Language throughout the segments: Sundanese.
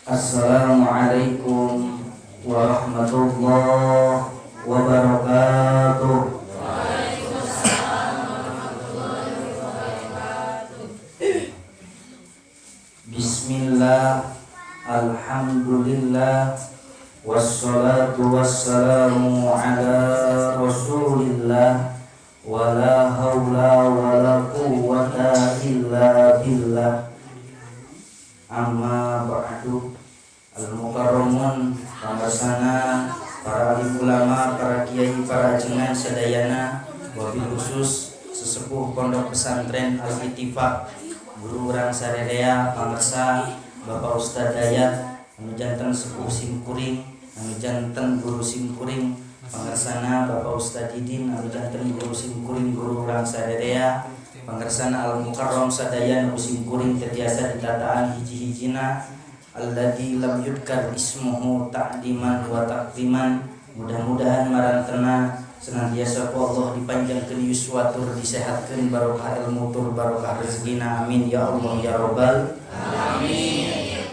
Assalamualaikum warahmatullahi wabarakatuh. Waalaikumsalam warahmatullahi wabarakatuh. Bismillah, alhamdulillah, wassalatu wassalamu ala rasulillah, wala haula wala quwwata illa billah. Amma ba'du. Al-mukarramun, pangersana para alim ulama, para kiai, para ajengan sadayana, wabil khusus sesepuh Pondok Pesantren Al-Ittifaq, guru urang sarerea, pangersa Bapak Ustad Dayat anu janten sepuh simkuring, anu janten guru simkuring, pangersana Bapak Ustad Didin anu janten guru simkuring, guru urang sarerea, pangersana al mukarram sadaya nu simkuring teu tiasa ditataan hiji-hijina, alladzi lam yudkar ismuhu ta'diman wa takriman. Mudah-mudahan marantena senantiasa ku Allah dipanjangkeun yuswa tur disehatkeun, barokah ilmu tur barokah rezekina. Amin ya Allah ya robbal alamin.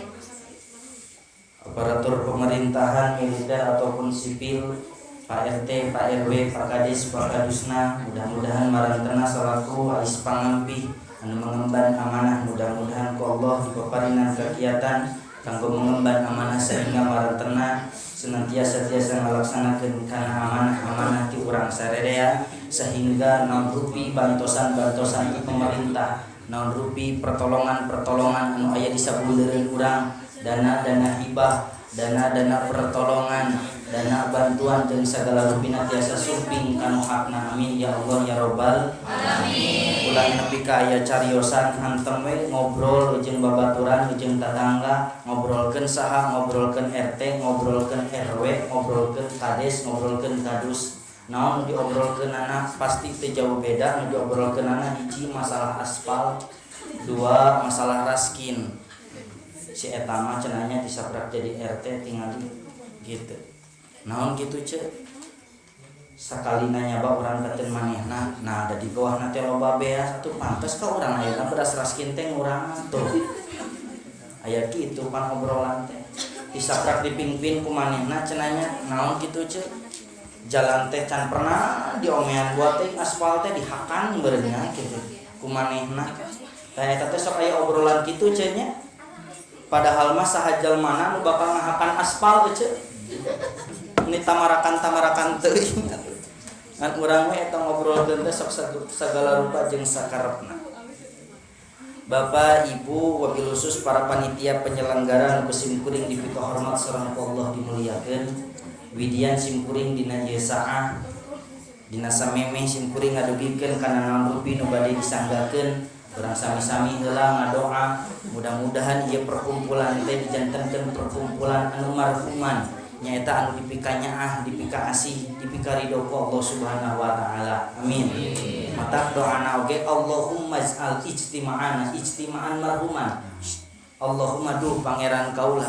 Aparatur pemerintahan militer ataupun sipil, Pak RT, Pak RW, Pak Kades, Pak Kadusna, mudah-mudahan marantena salaku ais pangampih anu mengemban amanah, mudah-mudahan ku Allah dipaparinan kegiatan kanggo mengemban amanah sehingga marantena senantiasa tiasa ngalaksanakeun kana amanah-amanah ti urang sarerea, sehingga naon rupi bantosan-bantosan ti pemerintah, naon rupi pertolongan-pertolongan anu aya di sabuleureun urang, dana-dana hibah, dana-dana pertolongan, dana bantuan jeung sagala rupina tiasa sumping kanu hakna. Amin ya Allah ya robbal alamin. Ulah nepi ka aya cariosan, hantem we ngobrol jeung babaturan jeung tatangga, ngobrolkeun saha, ngobrolkeun RT, ngobrolkeun RW, ngobrolkeun kades, ngobrolkeun kadus. Naon nu diobrolkeunana pasti teu jauh beda. Nu diobrolkeunana hiji masalah aspal, dua masalah raskin. Si eta mah cenah nya disaprak jadi RT tingali gitu. Naon gitu ce? Sakali nanya ba urang katen manehna, nah da di bawah teh loba beas atuh, pantes ka urang ayeuna beras raskin teh ngurangan tuh. Aya kitu pan obrolan teh. Disaprak dipingpin ku manehna cenah nya. Naon kitu ce? Jalan teh can pernah diomean buat teh, aspal teh dihakan beureunya gitu ku manehna. Tah, eta teh sok aya obrolan kitu ce nya. Padahal mah saha jalmana nu bakal ngahakan aspal ce? Ini tamarakan-tamarakan teuing. Ngan urang we eta ngobrolkeun teh sok sagala rupa jeung sakarepna. Bapak, Ibu, wabil khusus para panitia penyelenggara nu simkuring dipikahormat sareng ku Allah dimuliakeun. Widian simkuring dina ieu saah, dina samemeh simkuring ngadugikeun kana naon rupi nu bade disanggakeun, urang sami-sami heula ngadoa, mudah-mudahan ieu perkumpulan teh dijantenkeun perkumpulan anu marhuman, nyaeta anu dipikanyaah, dipikaasih, dipikarido ku Allah Subhanahu wa taala. Amin. Mata doana oge, Allahumma ij'al ijtima'ana ijtima'an marhuman. Allahumma, duh Pangeran kaula,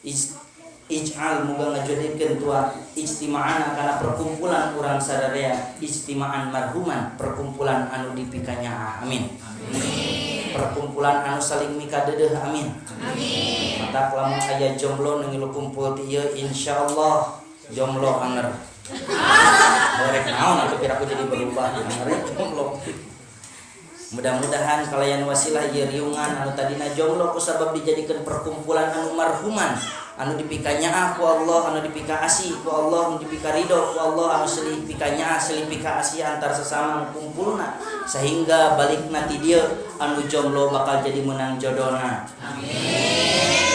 ij'al, muga ngajadikeun tua, ijtima'ana, kana perkumpulan urang sadaya, ijtima'an marhuman, perkumpulan anu dipikanyaah. Amin. Perkumpulan anu saling mikadeudeuh. Amin. Amin. Mata lamun aya jomblo nu ngilu kumpul ti ieu, insyaallah jomblo anger. Rek naon atuh, piraku jadi berubah, anger jomblo. Mudah-mudahan kalayan wasilah ieu riungan, anu tadina jomblo ku sabab dijadikan perkumpulan anu marhuman, anu dipikanyaah ku Allah, anu dipikaasih ku Allah, anu dipikarido ku Allah, anu silih pikanyaah, silih pikaasih antar sesama anu kumpulna, sehingga balik nanti dia anu jomblo bakal jadi menang jodona. Amin.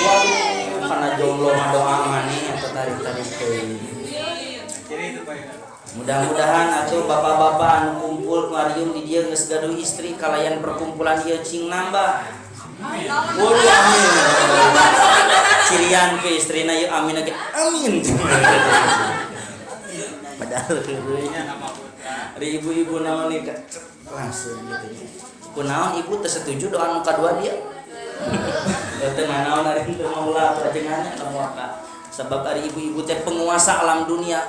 Waduh, karena jomblo mah doa maneh atau tarik-tarik teuing. Mudah-mudahan atuh bapak-bapak anu kumpul ngariung di dieu geus gaduh istri, kalayan perkumpulan ieu cing nambah. Waduh, amin. Cirian ke istrina ieu, amin lagi. Amin. Padahal ari ibu-ibu naon nih langsung gitu. Kunaon ibu teu setuju doa nu kadua dia? Teu nanaon ari teu maulah atuh ajengannya ka. Sebab ari ibu-ibu teh penguasa alam dunia.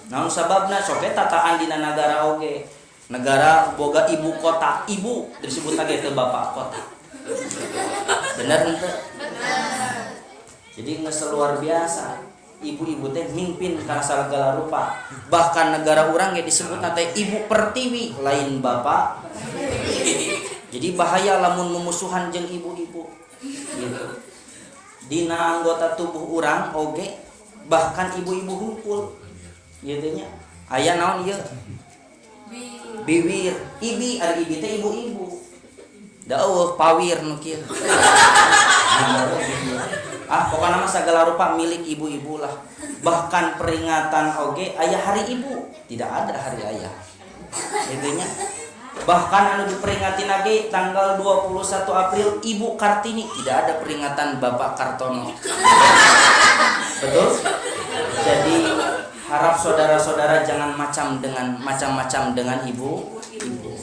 Naon sababna? Sok tataan dina nagara oge. Negara boga ibu kota, ibu disebut lagi ke bapak kota. Bener henteu? Jadi geus luar biasa. Ibu-ibu teh mimpin kana sagala rupa. Bahkan negara urang ge disebut teh Ibu Pertiwi, lain bapak. Jadi bahaya lamun memusuhan jeung ibu-ibu gitu. Dina anggota tubuh urang oge bahkan ibu-ibu hungkul gitu nya. Aya naon ieu? Biwir, ibi, ari ibi teh ibu-ibu. Da eueuh pawir nu kieu. Ah, pokoknya mah segala rupa milik ibu-ibu lah. Bahkan peringatan oge aya hari ibu, tidak ada hari ayah. Intinya bahkan anu diperingati lagi tanggal 21 April Ibu Kartini, tidak ada peringatan Bapak Kartono. Betul? Jadi harap saudara-saudara jangan macam dengan macam-macam dengan ibu, ibu.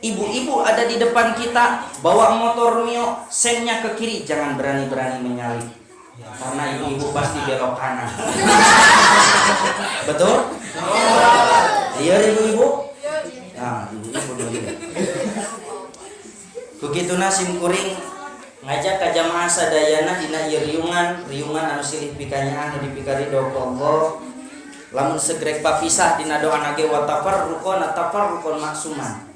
Ibu-ibu ada di depan kita bawa motor Mio, sennya ke kiri, jangan berani-berani menyalip. Karena ibu-ibu pasti belok kanan. Betul? Iya, ibu-ibu? Nah, ibu-ibu dulu. Begitu sim kuring ngajak ka jamaah sadayana dina ieu riungan, riungan anu silih pikanyaah anu dipikarido ku Allah. Lamun segrek papisah dina doa ge wa tafarruqon tafarruqon maksuman.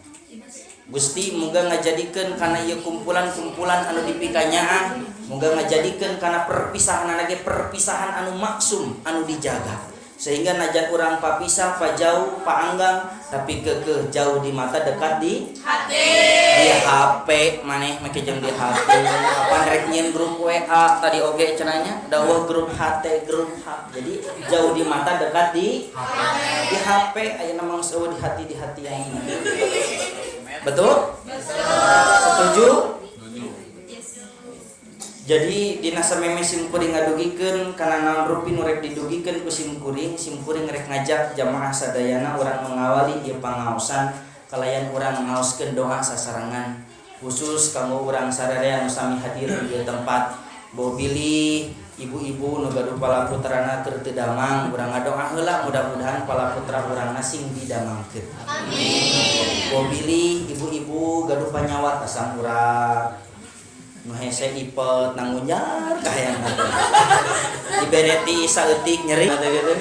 Gusti, muga ngajadikeun kana ieu kumpulan-kumpulan anu dipikanyaah, muga ngajadikeun kana perpisahan ge perpisahan anu maksum, anu dijaga, sehingga najan urang papisah, pajauh paanggang, tapi kekeh jauh di mata, dekat di hati. Di HP maneh make jeung di HP apa rek nyieun grup WA tadi oge cenah nya dawuh grup HT, grup H. Jadi jauh di mata, dekat di HP. Ayeuna mah geus eueuh di hati, di hati yang ini. Betul, setuju? Jadi dina sameme sim kuring ngadugikeun kana naon rupi nu rek didugikeun ku sim kuring, sim kuring rek ngajak jamaah sadayana urang mengawali ieu pangaosan kalayan urang ngaoskeun doa sasarengan, khusus kanggo urang sararea nu sami hadir di ieu tempat. Bo bilih ibu-ibu nu gaduh palaputrana keur teu damang, urang ngadoa heula mudah-mudahan palaputra urangna sing didamangkeun. Amin. Bo bilih ibu-ibu gaduh panyawat asam urat, nu hese ipet nangunjar kahayang dibereti saeutik nyeri gitu,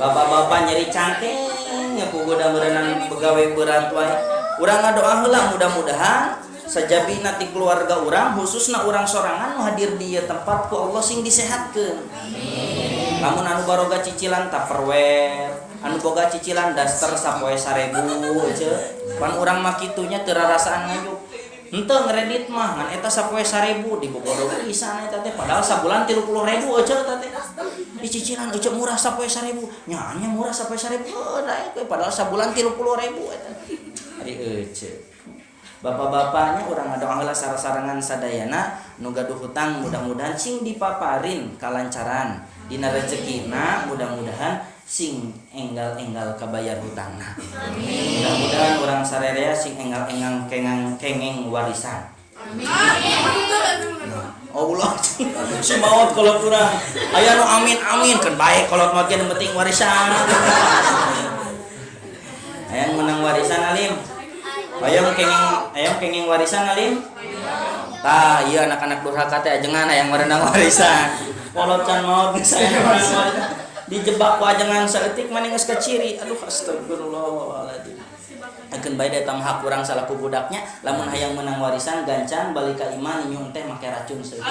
bapak-bapak nyeri cangkeng ya kugoda meureunan begawe berat wae, urang ngadoa heula mudah-mudahan sajabi nanti keluarga urang, khususna urang sorangan nu hadir di ieu tempat, ku Allah sing disehatkeun. Amin. Lamun anu baroga cicilan Tupperware, anu boga cicilan daster sapoe 1000 ce, pan urang mah kitunya teu rarasaan ngayuk. Henteu ngredit mah ngan eta sapoe 1000 dibobodo pisan eta teh, padahal sabulan 30.000 euceu eta teh. Dicicilan euceu murah sapoe 1000. Nya nya murah sapoe 1000 heuh daek we, padahal sabulan 30.000 eta. Ari euceu. Bapak-bapaknya urang ngadoa heula sarasarengan sadayana nu gaduh hutang mudah-mudahan sing dipaparin kalancaran dina rezekina, mudah-mudahan sing enggal-enggal kabayar hutangna. Amin. Mudah-mudahan urang sarerea sing enggal-enggal kengang kengeng warisan. Amin. Allah si maot kolot urang. Aya nu amin amin kan bae kolot mah ge, penting warisan. Hayang menang warisan alim. Hayang kenging, hayang kenging warisan alim. Tah, iya anak-anak durhaka teh ajengan hayang merenang warisan. Kolot can maot geus hayang merenang warisan. Dijebak ku ajengan saeutik maneh geus kaciri. Aduh, astagfirullahaladzim. Akeun bae eta mah hak urang salaku budaknya, lamun hayang menang warisan gancang balik ka imah ninyu teh make racun saeutik.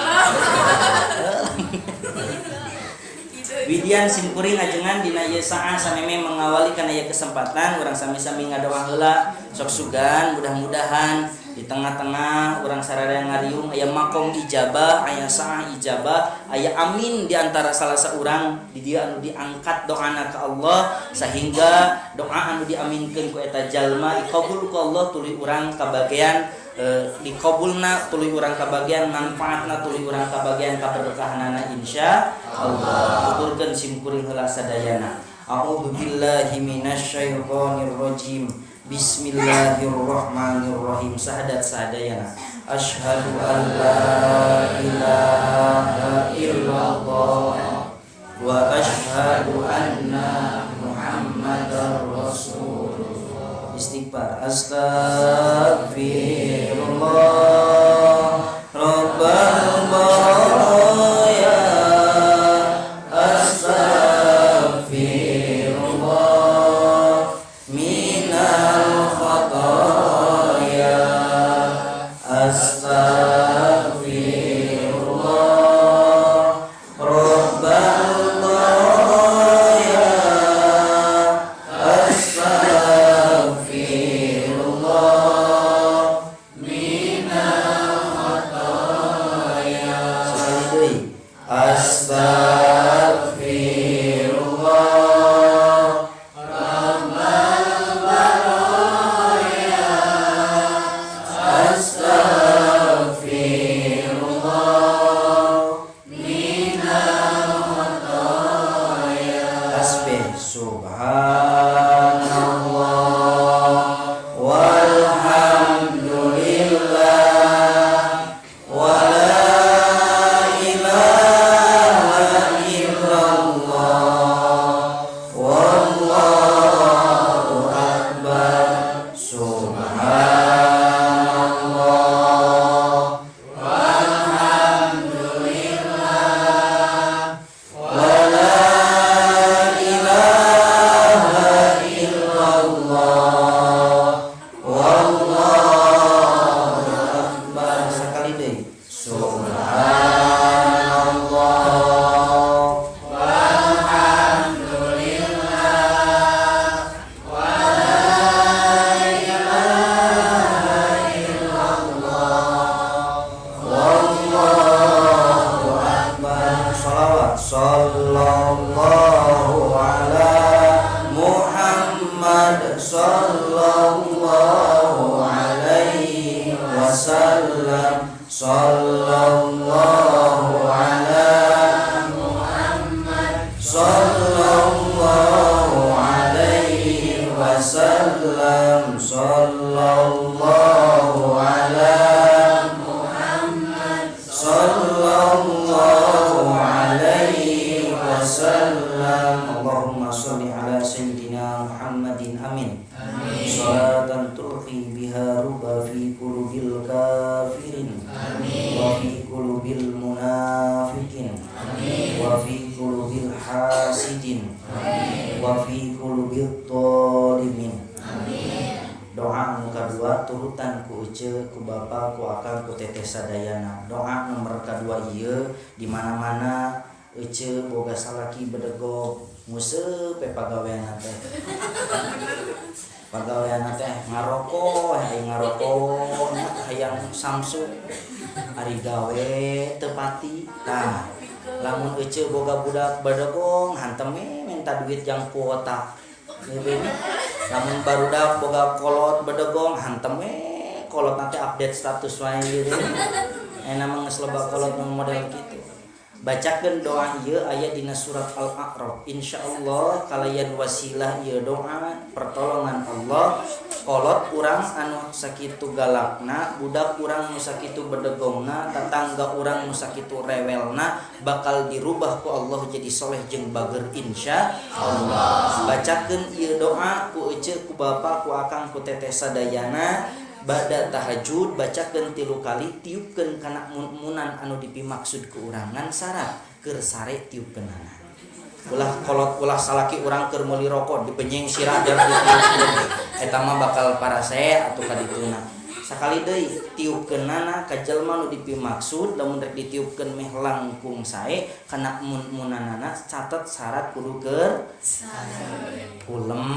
Widian simkuring ajengan dina ieu saah sameme mengawali kana ieu kesempatan urang sami-sami ngadoa heula sok sugan mudah-mudahan di tengah-tengah urang sararea ngariung aya makom ijabah, aya saah ijabah, aya amin di antara salah seorang di dia anu diangkat doana ke Allah, sehingga doa anu diaminkeun ku eta jalma dikabul ku Allah, tuluy urang kabagian dikabulna, tuluy urang kabagian manfaatna, tuluy urang kabagian kaberkahanana, insya Allah. Tuturkeun sim kuring heula sadayana. A'udzubillahi minasyaitonir rajim. Bismillahirrahmanirrahim. Sahadat sadayana. Asyhadu an la ilaha illallah wa asyhadu anna Muhammadar Rasulullah. Istighfar. Astagfirullah Rabbal baraya. Astaghfirullah Rabbal baraya. Astaghfirullah minal khotoya. Tasbih. Subhanallah walhamdulillah wala ilaha illallah wallahu akbar. Subhanallah walhamdulillah wala ilaha illallah wallahu akbar. Sekali deui. Subhanallah walhamdulillah wala ilaha illallah wallahu akbar. Salawat. Sallallahu ala Muhammad sallallahu alaihi wasallam. Sallallahu ala Muhammad sallallahu alaihi wasallam. Sallallahu ala Muhammad sallallahu alaihi wasallam. Allahumma sholli ala sayyidina Muhammadin. Amin. Amin. Salatan tulqi biha ruba fi qulubil kafirin. Amin. Wa fi qulubil munafikin. Amin. Wa fi qulubil hasidin. Amin. Wa fi qulubil dhalimin. Amin. Doa nu kadua turutan ku ece, ku bapa, ku akang, ku teteh sadayana. Doa nomor kadua ieu di mana-mana ece boga salaki bedegog nguseup we pagaweanna teh. Pagaweanna teh ngaroko, hayang ngaroko, hayang Samsung, ari gawe teu pati. Tah, lamun ece boga budak bedegong hantem we minta duit jang kuota. Lamun barudak boga kolot bedegong hantem we kolot nanti update status wae gitu. Enak mah geus loba kolot nu model kitu. Bacakeun doa ieu aya dina surat Al-A'raf. Insyaallah kalayan wasilah ieu doa pertolongan Allah, kolot urang anu sakitu galakna, budak urang nu sakitu bedegongna, tetangga urang nu sakitu rewelna bakal dirubah ku Allah jadi soleh jeung bager insya Allah. Bacakeun ieu doa ku ece, ku bapa, ku akang, ku teteh sadayana. Bada tahajud bacakeun 3 kali, tiupkeun kana mun-munan anu dipimaksud ku urang, ngan syarat keur sare tiupkeunana. Ulah kolot ulah salaki urang keur meuli rokok dipenyeng sirah dan ditiupkeun. Eta mah bakal parasea atuh ka dituna. Sakali deui tiupkeunana ka jelema nu dipimaksud, lamun rek ditiupkeun meh langkung sae kana mun-munanana, catet syarat kudu keur sare. Kulem.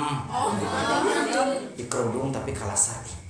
Dikerudung tapi kalah sare.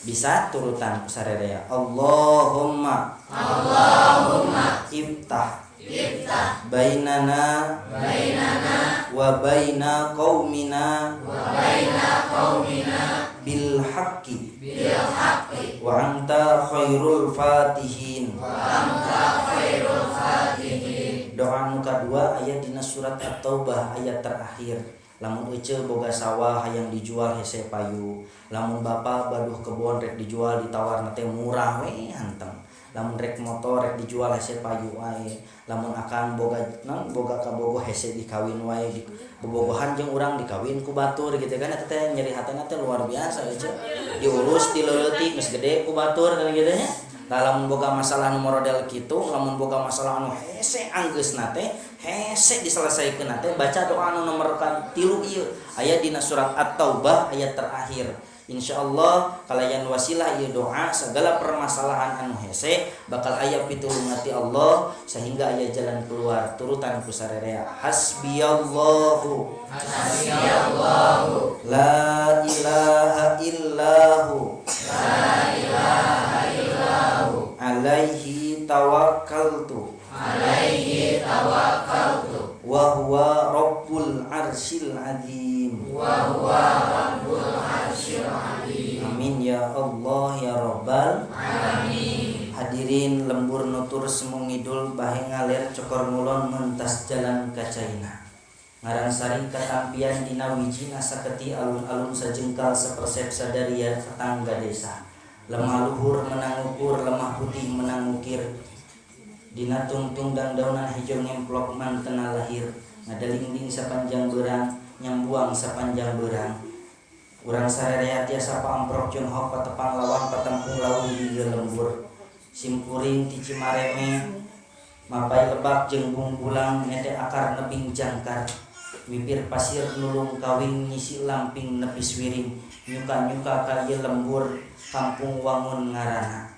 Bisa turutan sarerea. Allahumma Allahumma iftah iftah bainana bainana wa baina qaumina wa baina qaumina bil haqqi bil haqqi wa anta khairul fatihin wa anta khairul fatihin. Doa nu kadua aya dina surat At-Taubah ayat terakhir. Lamun ece boga sawah hayang dijual hese payu, lamun bapa baduh kebon rek dijual ditawar teh murah we hantem, lamun rek motor rek dijual hese payu wae, lamun akang boga non boga kabogoh hese dikawin wae, di, bobogohan jeung urang dikawin ku batur gitu kan, eta teh nyeri hatena teh luar biasa ece, diurus ti leutik geus gede ku batur kan gitu nya. Tah lamun boga masalah nu model kitu, lamun boga masalah anu hese anggeusna teh hese diselesaikeun teh, baca doa anu nomor 3 ieu aya dina surat At-Taubah ayat terakhir. Insyaallah kalayan wasilah ieu doa segala permasalahan anu hese bakal aya pitulungan ti Allah sehingga aya jalan keluar turutan ku sarerea. Hasbiyallahu Hasbiyallahu la ilaha illahu la ilaha illahu alaihi Tawakkaltu Alaihi tawakkaltu wa huwa rabbul arsyil azim. Wa huwa rabbul arsyil azim. Amin ya Allah ya rabbal alamin. Hadirin lembur nutur semu ngidul bahe ngaler cokor ngulon mentas jalan ka China. Ngarangsari katampian dina wijina saketi alun-alun sajengkal sapersep sadaria tetangga desa. Lemah luhur menang ukur, lemah putih menang ukir. Dina tungtung dangdaunan hejo ngemplok mantena lahir. Ngadalingding sapanjang beurang, nyambuang sapanjang beurang. Urang sararea tiasa paamprok jeung hok patepang lawan patempung lawuh di ieu lembur. Simkuring ti Cimareme mapay lebak jeung bungbulang mete akar nebing jangkar. Mipir pasir nulung kawing nyisi lamping nepis wiring nyuka-nyuka ka ieu lembur kampung wangun ngaranna.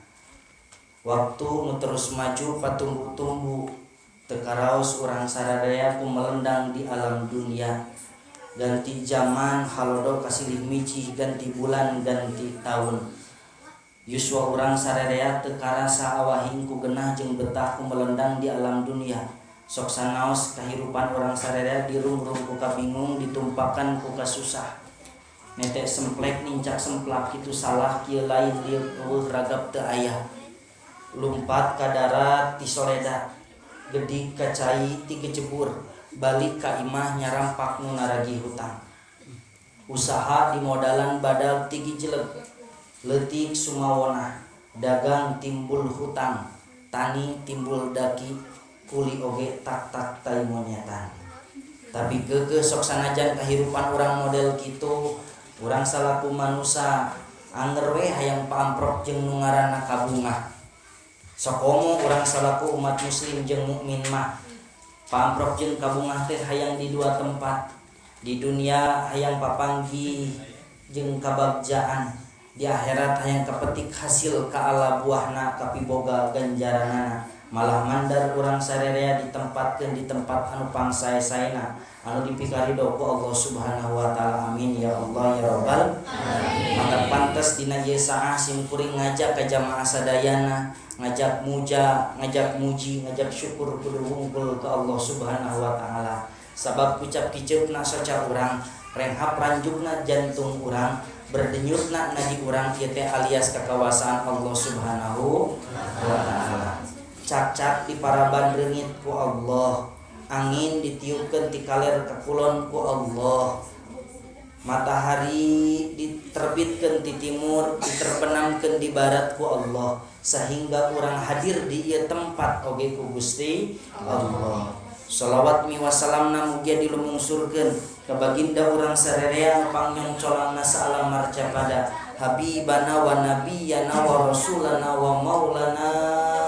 Waktu nu terus maju patumbu-tumbu teu karaos urang sararea ku melendang di alam dunia. Ganti zaman halodo kasilih mijih, ganti bulan ganti taun. Yuswa urang sararea teu karasa awahing ku genah jeung betah ku melendang di alam dunia. Sok sanaos kahirupan urang sararea dirungrung ku kabingung, ditumpakan ku kasusah. Nete semplek nincak semplak kitu salah kieu lain lieu eueuh ragap teu aya. Lumpat ka darat ti soleda, gedig ka cai ti kecebur, balik ka imah nyarampak nu naragih hutang. Usaha dimodalan badal ti gijeleg, leutik sumawonah, dagang timbul hutang, tani timbul daki, kuli oge tak-tak tai monyetan. Tapi geugeuh sok sanajan kahirupan urang model kitu, urang salaku manusa anger we hayang paamprok jeung nu ngaranna kabungah. Sokomo urang salaku umat muslim jeung mukmin mah paamprok jeung kabungah teh hayang di dua tempat. Di dunia hayang papanggih jeung kabagjaan, di akhirat hayang kapetik hasil kaala buahna kapiboga ganjaranana. Malah mandar urang sarerea ditempatkeun di tempat anu pangsae-saena anu dipikarido ku Allah Subhanahu wa taala. Amin ya Allah ya rabbal alamin. Maka pantes dina ieu saah simkuring ngajak ka jamaah sadayana, ngajak muja, ngajak muji, ngajak syukur kudu wungkul ka Allah Subhanahu wa taala. Sabab kucap kiceupna soca urang, renghap ranjukna jantung urang, berdenyutna nadi urang ieu teh alias kakawasaan Allah Subhanahu wa taala. Cak-cak di paraban reungit ku Allah, angin ditiupkeun ti kaler ka kulon ku Allah, matahari diterbitkeun ti timur, diterbenamkeun di barat ku Allah, sehingga urang hadir di ieu tempat oge ku Gusti Allah. Shalawat mi wasalamna mugia dilumungsurkeun ka baginda urang sarerea pangnyongcolangna saalam marcapada habibana wa nabiyana wa rasulana wa maulana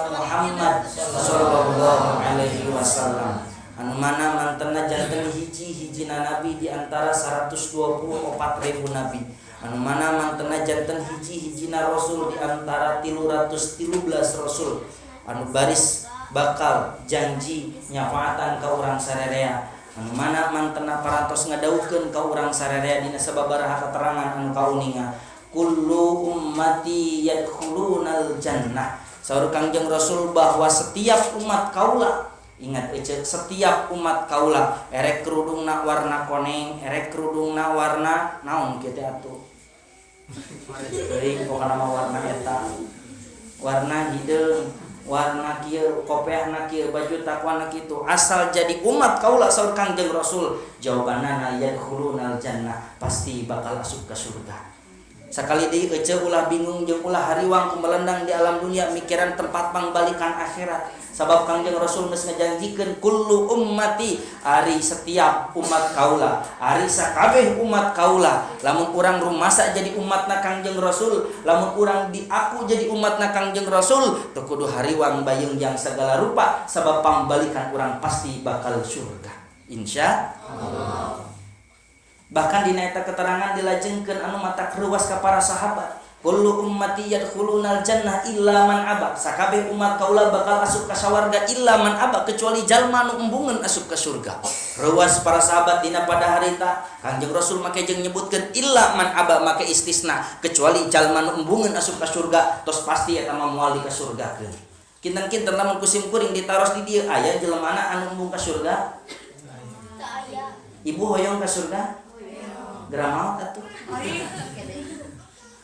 Muhammad sallallahu alaihi wasallam. Anu mana mantena janten hiji-hijina nabi di antara 124.000 nabi. Anu mana mantena janten hiji-hijina rasul di antara 313 rasul. Anu baris bakal janji nyafaatan ka urang sarerea. Anu mana mantena parantos ngadaukeun ka urang sarerea dina sababaraha keterangan anu kauninga. Kullu ummati yadkhulunal jannah. Saur Kangjeng Rasul bahwa setiap umat kaula, ingat ece, setiap umat kaula erek kerudungna warna koneng, erek kerudungna warna naon kieu teh atuh. Teuing pokona mah warna eta. Warna hideung, warna kieu, kopeahna kieu, baju takwana kitu, asal jadi umat kaula saur Kangjeng Rasul, jawabanna yadkhulunal jannah, pasti bakal asup ka surga. Sakali deui ece ulah bingung jeung ulah hariwang ku melendang di alam dunia mikiran tempat pangbalikan akhirat. Sabab Kangjeng Rasul geus ngajanjikeun kullu ummati, ari setiap umat kaula, ari sakabeh umat kaula. Lamun urang rumasa jadi umatna Kangjeng Rasul, lamun urang diaku jadi umatna Kangjeng Rasul, teu kudu hariwang bayeung yang segala rupa, sabab pangbalikan urang pasti bakal surga. Insya Allah. Bahkan dina eta keterangan dilajengkeun anu mata reuwas ka para sahabat. Kullu ummati yadkhulunal jannah illa man aba. Sakabeh umat kaula bakal asup ka sawarga illa man aba, kecuali jalma nu embungeun asup ka surga. Reuwas para sahabat dina pada harita Kangjeng Rasul make jeung nyebutkeun illa man aba, make istisna, kecuali jalma nu embungeun asup ka surga, tos pasti eta mah moal di ka surgakeun. Kinten-kinten lamun ku sim kuring ditaros di dieu, aya jelemana anu embung ka surga? Ibu hoyong ka surga? Geura maot atuh.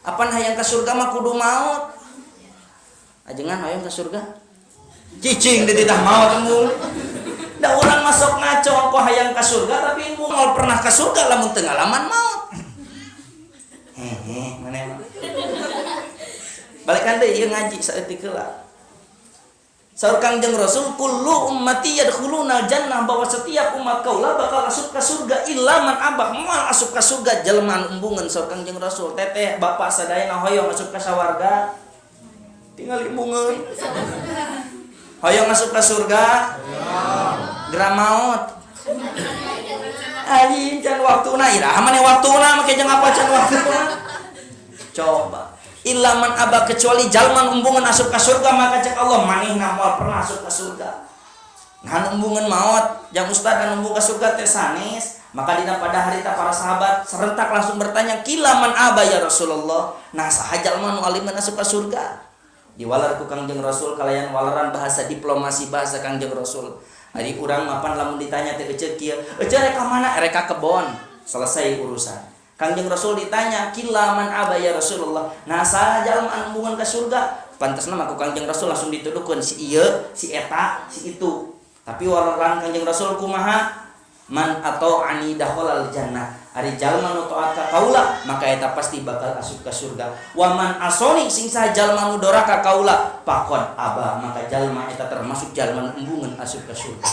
Apan hayang ka surga mah kudu maot. Ajengan hoyong ka surga? Cicing di titah maot embung. Da urang masuk ngaco kok hayang ka surga, tapi embung moal pernah ka surga lamun teu ngalaman maot. Hehe, mana emang. Balikan deui ieu ngaji saeutik heula. Saur Kangjeng Rasul, kullu ummati yadkhuluna jannah, bahwa setiap umat kaula bakal asup ka surga, illa man abah, moal asup ka surga jelema anu embungeun. Saur Kangjeng Rasul, teteh, bapak sadayana hoyong asup ka sawarga? Tinggal embungeun. Hoyong asup ka surga? Geura maot. Aing can waktuna, iraha maneh waktuna, make jeung apa can waktuna? Coba, illa man aba, kecuali jalma embungeun asup ka surga, maka cek Allah manehna moal pernah asup ka surga. Nah, embungeun maot jang ustad, anu embung ka surga teh sanes. Maka dina pada harita para sahabat serentak langsung bertanya, qila man aba ya Rasulullah, nah saha jalma nu aliman asup ka surga? Diwalar ku Kangjeng Rasul kalayan walaran bahasa diplomasi, bahasa Kangjeng Rasul. Ari urang mapan lamun ditanya teh, ece kieu, ece rek ka mana? Rek ka kebon, selesai urusan. Kangjeng Rasul ditanya, qila man aba ya Rasulullah, nah saha jalma anu embungeun ka surga? Pantasna mah ku Kangjeng Rasul langsung dituduhkeun si ieu, si eta, si itu. Tapi walaran Kangjeng Rasul kumaha? Man atha'ani dakhalal jannah, ari jalma nu taat ka kaula maka eta pasti bakal asup ka surga. Wa man asoni, sing saha jalma nu doraka kaula, faqod aba, maka jalma eta termasuk jalma nu embungeun asup ka surga.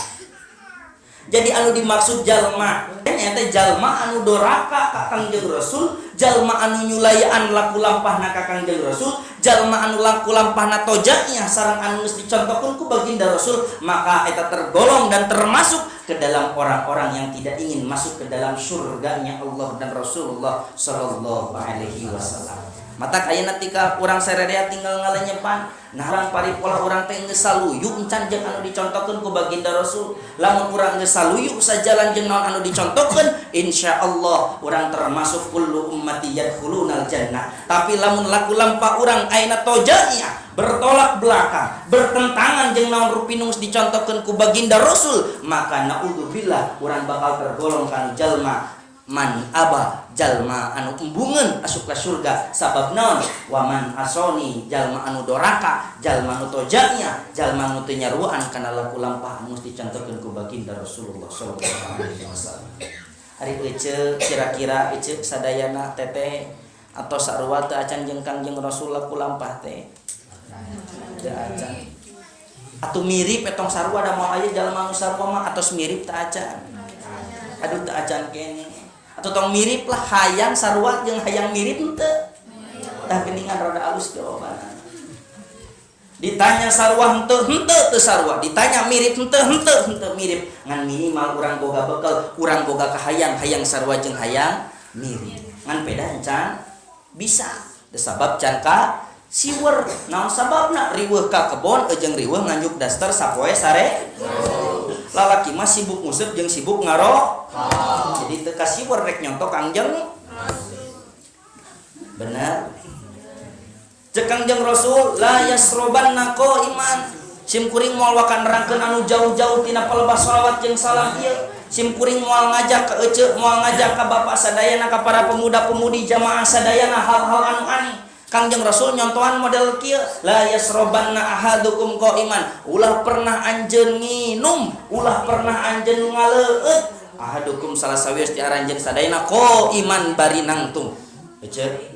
Jadi anu dimaksud jalma nyata jalma anu doraka ka Kangjeng Rasul, jalma anu nyulayaan laku lampahna ka Kangjeng Rasul, jalma anu laku lampahna tojanya sareng anu geus dicontohkeun ku baginda Rasul, maka eta tergolong dan termasuk ke dalam orang-orang yang tidak ingin masuk ke dalam surganya Allah dan Rasulullah Sallallahu Alaihi Wasallam. Mata ayeuna tika urang sarerea tinggal ngalenyepan. Nah, urang paripola urang teh geus saluyu encan jeung anu dicontohkeun ku baginda Rasul? Lamun urang geus saluyu sajalan jeung naon anu dicontohkeun, insyaallah urang termasuk kullu ummati yadkhulunal jannah. Tapi lamun laku lampah urang ayeuna tojanya bertolak belakang, bertentangan jeung naon rupi nu geus dicontohkeun ku baginda Rasul, maka naudzubillah urang bakal tergolong kana jalma man aba, jalma anu embungeun asup ka surga. Sabab naon? Waman asoni, jalma anu doraka, jalma anu tojanya, jalma anu teu nyaruan kana laku lampah anu geus dicontohkeun ku baginda Rasulullah sallallahu alaihi wasallam. Ari ece, kira-kira ece sadayana, teteh atau sarua teu acan jeung Kangjeng Rasul laku lampah teh? Teu acan atuh mirip etong sarua, da moal aya jalma anu sarua mah. Atos mirip teu acan? Aduh, teu acan keneh. Atau tong mirip lah, hayang sarua jeung hayang mirip henteu? Tah, geuningan rada alus jawaban. Ditanya sarua henteu, henteu, teu sarua. Ditanya mirip henteu, henteu, henteu mirip. Ngan minimal urang boga bekal, urang boga kahayang, hayang sarua jeung hayang mirip. Ngan peda encan bisa. Sabab can ka siwer. Naon sababna? Riweuh ka kebon jeung riweuh nganjuk daster sapoe sare. Lalaki mah sibuk nguseup jeung sibuk ngaro, jadi teu kasiwer rek nyontok Kangjeng. Bener cek Kangjeng Rasul, la yasrobanna iman. Sim kuring moal waka nerangkeun anu jauh-jauh tina palebah sholawat jeung salam ieu. Sim kuring moal ngajak ka ece, moal ngajak ka bapak sadayana, ka para pemuda-pemudi jamaah sadayana hal-hal anu aneh. Kangjeng Rasul nyontohan model kieu, la yasrobanna ahadukum qaiman, ulah pernah anjeun nginum, ulah pernah anjeun ngaleueut, ahadukum salah sawios ti aranjeun sadayana, qaiman bari nangtung. Ece,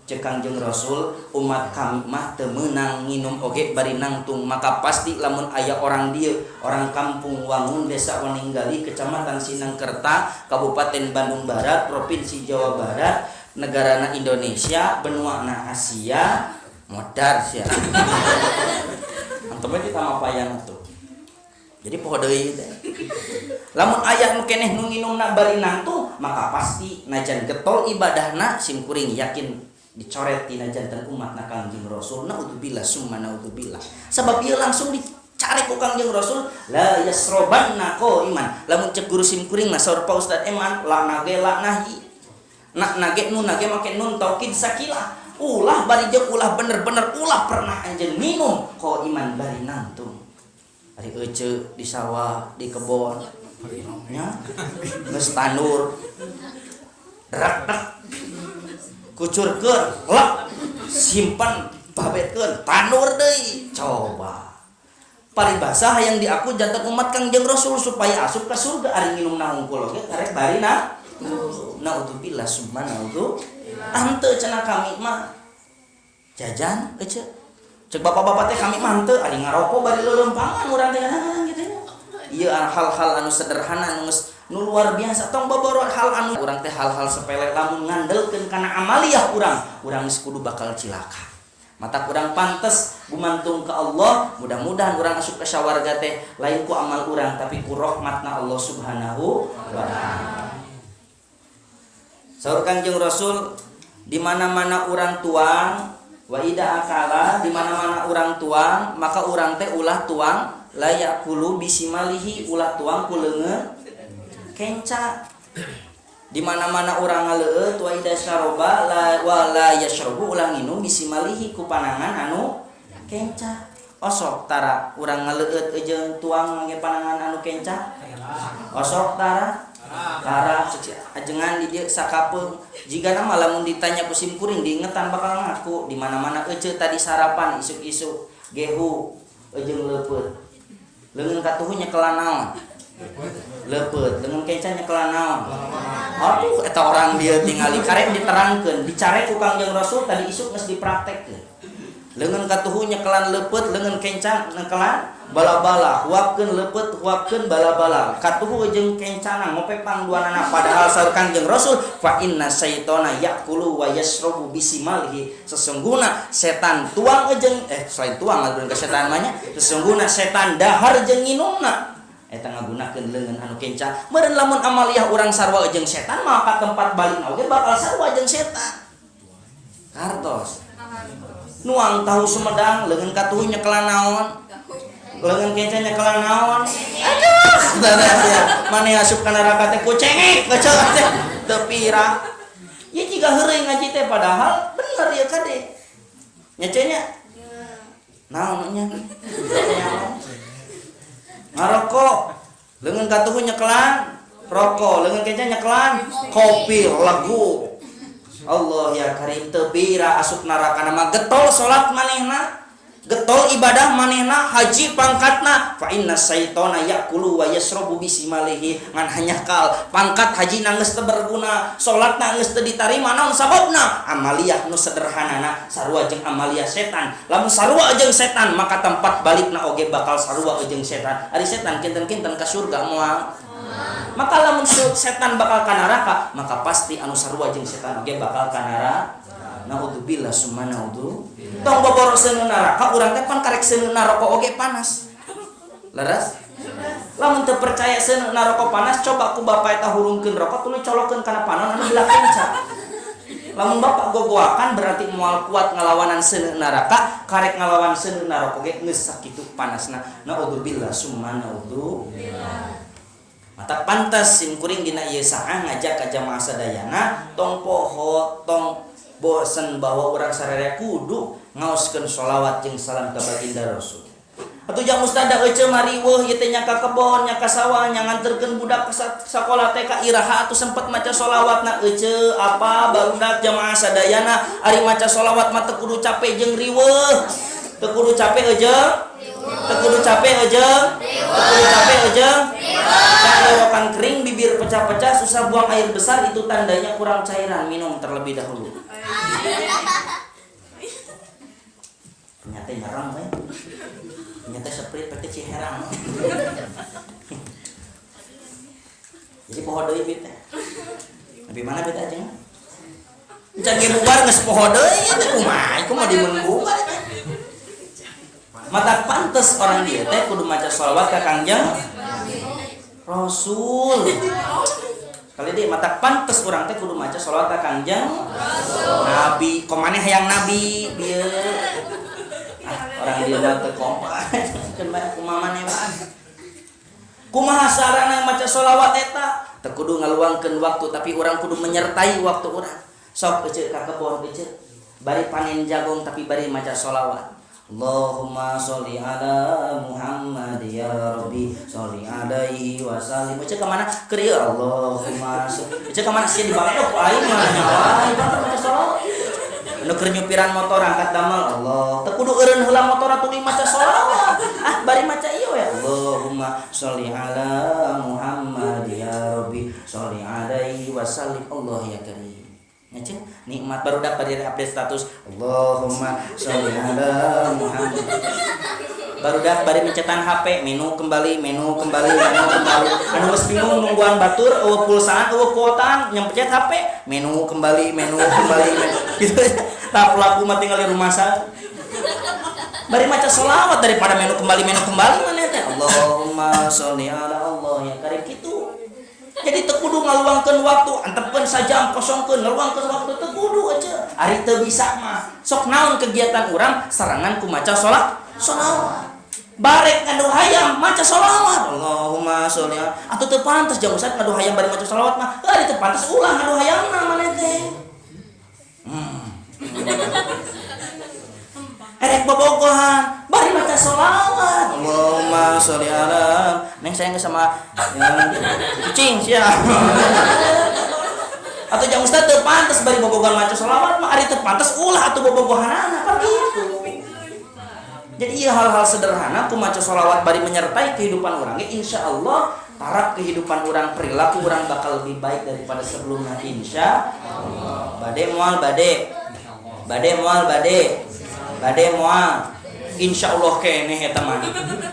cek Kangjeng Rasul, umat kami mah teu meunang nginum oge bari nangtung. Maka pasti lamun aya orang dieu, orang kampung Wangun, Desa Weninggalih, Kecamatan Sinangkerta, Kabupaten Bandung Barat, Provinsi Jawa Barat, negarana Indonesia, benuana Asia, modar sia. Antum kita mapayan tuh. Jadi poho deui teh. Lamun aya nu keneh nu nginumna bari nangtung, maka pasti najan getol ibadahna, sim kuring yakin dicoret tina janten umat na Kangjeng Rasul. Naudzubillah summa naudzubillah. Sebab ieu langsung dicari ku Kangjeng Rasul, la yasrobanna iman. Lamun cek guru sim kuring mah, saur Pak Ustad Eman, la nage la nahi. Nak nage nun nage make nun taukid sakilah. Ulah bari jeung ulah bener-bener ulah pernah anjeun minum qaiman bari nangtung. Ari ece di sawah, di kebon nya geus tandur. Drak kucurkeun, lek simpan babetkeun, tandur deui. Coba. Paribasa hayang diaku jantan umat Kangjeng Rasul supaya asup ka surga ari nginumna hungkul oge karek bari na. Naudzubillah summa naudzu. Henteu cenah kami mah jajan ece. Cek bapak-bapak teh kami mah henteu ari ngarokok bari leuleumpangan urang teh gitu nya. Ieu hal-hal anu sederhana anu geus nu luar biasa tong boboro hal anu urang teh hal-hal sepele lamun ngandelkeun kana amaliyah urang, urang geus kudu bakal cilaka. Mata kurang pantes gumantung ke Allah, mudah-mudahan urang asup ke sawarga teh lain ku amal urang tapi ku rahmatna Allah Subhanahu wa taala. Saur Kangjeng Rasul di mana-mana urang tuang wa ida akala di mana-mana urang tuang maka urang teh ulah tuang layak kulu bisimalihi ulah tuang ku leungeun kenca. Di mana-mana urang ngaleueut wa ida syaroba la wa la yashrabu ulah nginum bisimalihi ku panangan anu kenca. Osok tara urang ngaleueut jeung tuang ngangge panangan anu kenca. Osok tara tara ajengan di dieu sakapeung jigana mah lamun ditanya ku sim kuring diingetan bakal ngaku di mana-mana ece tadi sarapan isuk-isuk gehu jeung leupeut. Leungeun katuhu nyekelan naon? Leupeut, leungeun kenca nyekelan naon? Aduh eta orang dia tingali karek diterangkeun, dicarek ku Kangjeng Rasul tadi isuk geus dipraktekkeun. Leungeun katuhu nyekelan leupeut, leungeun kenca nyekelan bala-bala, huapkeun leupeut, huapkeun bala-bala. Katuhu jeung kencana ngopepang duanana padahal saur Kangjeng Rasul fa inna syaitona yaqulu wa yashrabu bisimalihi. Sesungguhna setan tuang jeung selain tuang ngagunakeun ka setan mah nya, sesungguhna setan dahar jeung nginumna. Eta ngagunakeun leungeun anu kenca. Meureun lamun amaliyah urang sarua jeung setan maka tempat balikna oge bakal sarua jeung setan. Kartos. Nuang tahu Sumedang leungeun katuhu nyekelan naon? Leungeun kenca nyekelan naon? Aduh, maneh asup ka neraka teh ku cengek keceu teh teu pira. Ieu jiga heureuy ngaji teh padahal bener ieu kade. Nya ce nya? Naon nya? Ngarokok leungeun katuhu nyekelan rokok, leungeun kenca nyekelan kopi legu. Allah ya karim teu pira asup neraka mah getol salat manehna, getol ibadah manehna, haji pangkatna. Fa inna syaitona yaqulu wa yashrabu bisimalihi ngan hanyakal pangkat haji na geus teu berguna, salatna geus teu ditarima. Naon sababna? Amaliyah nu sederhanana sarua jeung amaliyah setan. Lamun sarua jeung setan maka tempat balikna oge bakal sarua jeung setan. Ari setan kinten-kinten ka surga moal. Maka lamun setan bakal ka neraka maka pasti anu sarua jeung setan oge bakal ka neraka. Naudzubillah summa naudzu. Tong boboro seuneu neraka urang teh pan karek seuneu neraka oge panas. Leres? Lamun teu percaya seuneu neraka panas coba ku bapak eta hurungkeun rokok tuluy colokeun kana panon anu belah kenca. Lamun bapak gogoakan berarti moal kuat ngalawanan seuneu neraka, karek ngalawan seuneu neraka oge geus sakitu panasna. Naudzubillah summa naudzu. Mata pantas sim kuring dina ieu saah ngajak ka jamaah sadayana tong poho tong bosen bahwa urang sararea kudu ngaoskeun sholawat jeung salam ka baginda Rasul. Atuh jang mustada ece mariweuh ieu teh nya ka kebon nya ka sawah nya nganterkeun budak ka sakola teh ka iraha atuh sempet maca sholawatna ece apa barudak jamaah sadayana ari maca sholawat mah teu kudu capek jeung riweuh. Teu kudu capek eujeung, teu kudu capek eujeung, teu kudu capek eujeung. Tenggorokan kering, bibir pecah-pecah, susah buang air besar itu tandanya kurang cairan, minum terlebih dahulu. Ternyata nyerang we. Ternyata seprit pete Ciherang. Jadi poho deui bit teh. Tapi mana bit aja? Encan ge bubar geus poho deui teh kumaha? Kumaha di mun bubar teh? Mata pantes orang dia teh kudu maca sholawat ka Kangjeng Rasul. Kali dia mata pantes orang teh kudu maca sholawat ka Kangjeng Rasul. Nabi, komaneh hayang nabi bieu. Ah, orang dia mah teu kompak. Keun bae kumaha maneh bae. Kumaha sarana maca sholawat eta? Teu kudu ngaluangkeun waktu tapi urang kudu menyertai waktu urang. Sok ece ka kebon ece. Bari panen jagung tapi bari maca sholawat. Allahumma sholli ala Muhammad ya Rabbi sholli alaihi wa sallim. Cek ka mana? Keur ieu Allahumma sholli. Cek ka mana sih di bangkok ku aing mah nyawa aing maca sholawat. Nu keur nyupiran motor angkat damel Allah. Teu kudu eureun heula motor atuh maca sholawat. Ah bari maca ieu ya. Allahumma sholli ala Muhammad ya Rabbi sholli alaihi wa sallim. Allah ya Karim. Ngecek nikmat baru dapat dari update status Allahumma sholli ala Muhammad. Baru dapat bari mencetan HP, menu kembali, menu kembali, menu kembali. Anu geus bingung nungguan batur, eueuh pulsaan, eueuh kuotaan, nyempet HP, menu kembali, menu kembali, menu. Gitu. Tah pelaku mah tinggal di rumah sa. Bari maca sholawat daripada menu kembali mana teh. Allahumma sholli ala Allah ya Karim kitu. Jadi teu kudu ngaluangkeun waktu, antepkeun sajam kosongkeun, ngaluangkeun waktu teu kudu aja. Ari teu bisa mah. Sok naon kegiatan urang sarangan ku maca sholawat. Barek ngadu hayam maca sholawat. Allahumma sholli atuh teu pantes jang ustad ngadu hayam bari maca sholawat mah. Heuh ari teu pantes ulah ngadu hayamna maneh teh. Erek bobogohan bari maca sholawat. Allahumma sholli ala neng sayang sama kucing sia. Atau jang ustad teu pantes bari bobogohan maca sholawat mah ari teu pantes ulah atuh bobogohanana kan gitu. Jadi iya hal-hal sederhana ku maca sholawat bari menyertai kehidupan orang ya insya Allah taraf kehidupan orang, perilaku orang bakal lebih baik daripada sebelumnya insya Allah. Bade moal bade. Bade moal bade. Bade moal. Insya Allah keneh eta mah.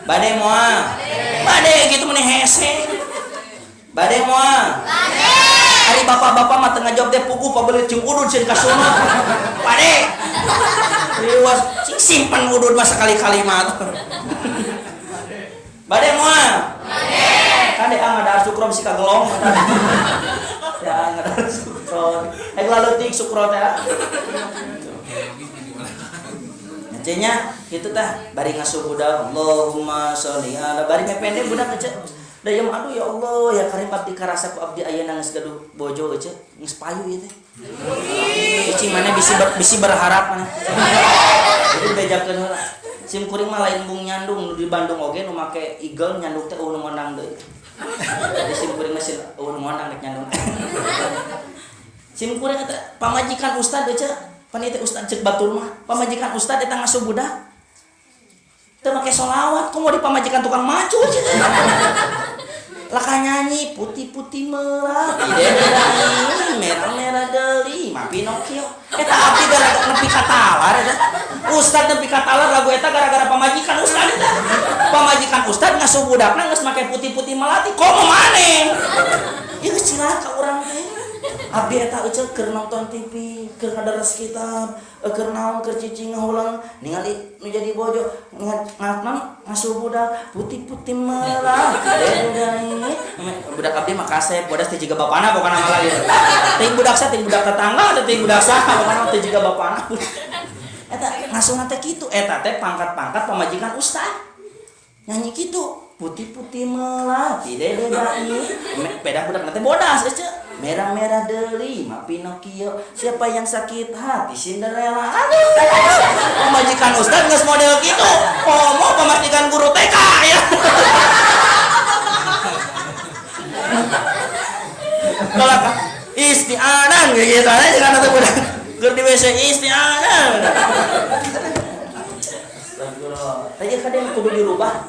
Bade moal. Bade gitu meni hese. Bade moal. Bade. Ari bapak-bapak mah teu ngajawab teh puguh pabeulit jeung udud sieun kasunut. Bade. Riwas cing simpen udud mah sekali-kali mah. Bade moal. Bade. Kade ah ngadahar sukro bisi kagelong. Ya ngadahar sukro. Eh laleutik sukro teh. Nya kitu tah bari ngasuh budak Allahumma sholli ala bari mepende budak ece. Da ieu mah aduh ya Allah ya Karim abdi karasa ku abdi ayeuna geus gaduh bojo ece geus payu ieu teh. Cicing mana bisi berharap mana. Jadi bejakeun heula. Sim kuring mah lain bung nyandung nu di Bandung oge nu make igel nyandung teh eueuh nu mondang deui. Jadi sim kuring mah eueuh nu mondang rek nyandung. Sim kuring eta pamajikan ustad ece. Panitia ustad cek batur mah pamajikan ustad eta ngasuh budak teu make sholawat komo di pamajikan tukang macu cenah laka nyanyi putih-putih melati merah-merah deli ma Pinocchio eta abdi gara nepi ka talar eta ustad nepi ka talar lagu eta gara-gara pamajikan ustad eta pamajikan ustad ngasuh budakna geus make putih-putih melati komo maneh ieu geus cilaka urang teh. Abdi eta euceuk keur nonton TV, keur ngadares kitab, keur naon keur cicing ngahulang ningali nu jadi bojo ngan ngasuh budak putih-putih merah. Budak abdi mah kasep, bodas teh jiga bapana pokona mah lagi. Teuing budak sa, teuing budak tetangga, teuing budak saha pokona teh jiga bapana. Eta ngasuhna teh kitu, eta teh pangkat-pangkat pamajikan ustad. Nyanyi kitu, putih-putih melati dede dai. Beda budak teh bodas euceuk. Merah-merah deli, ma Pinocchio. Siapa yang sakit hati Cinderella. Aduh. Pamajikan ustad geus model kitu. Komo pamajikan guru TK ya. Kalau istianan gitu aja jangan atuh budak. Keur di WC istianan. Astagfirullah. Tadi kadang kudu dirubah.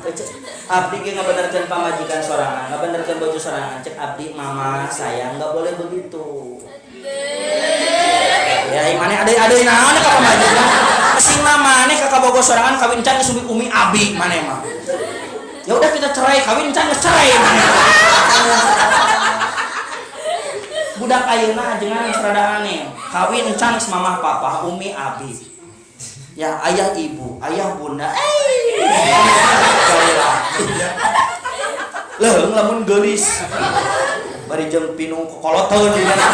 Abdi ge ngabenerkeun pamajikan sorangan, ngabenerkeun bojo sorangan. Cek abdi mama saya nggak boleh begitu. Ya imane ade naon ka pamajikan. Sing maneh ka kabogo sorangan kawin can geus umi abi maneh mah. Ya udah kita cerai, kawin can geus cerai maneh. Budak ayeuna ajengan geus rada aneh. Kawin can geus mamah papa, umi abi. Ya ayah ibu, ayah bunda. Leuheung lamun geulis. Bari jeung pinung kokoloteun di mana.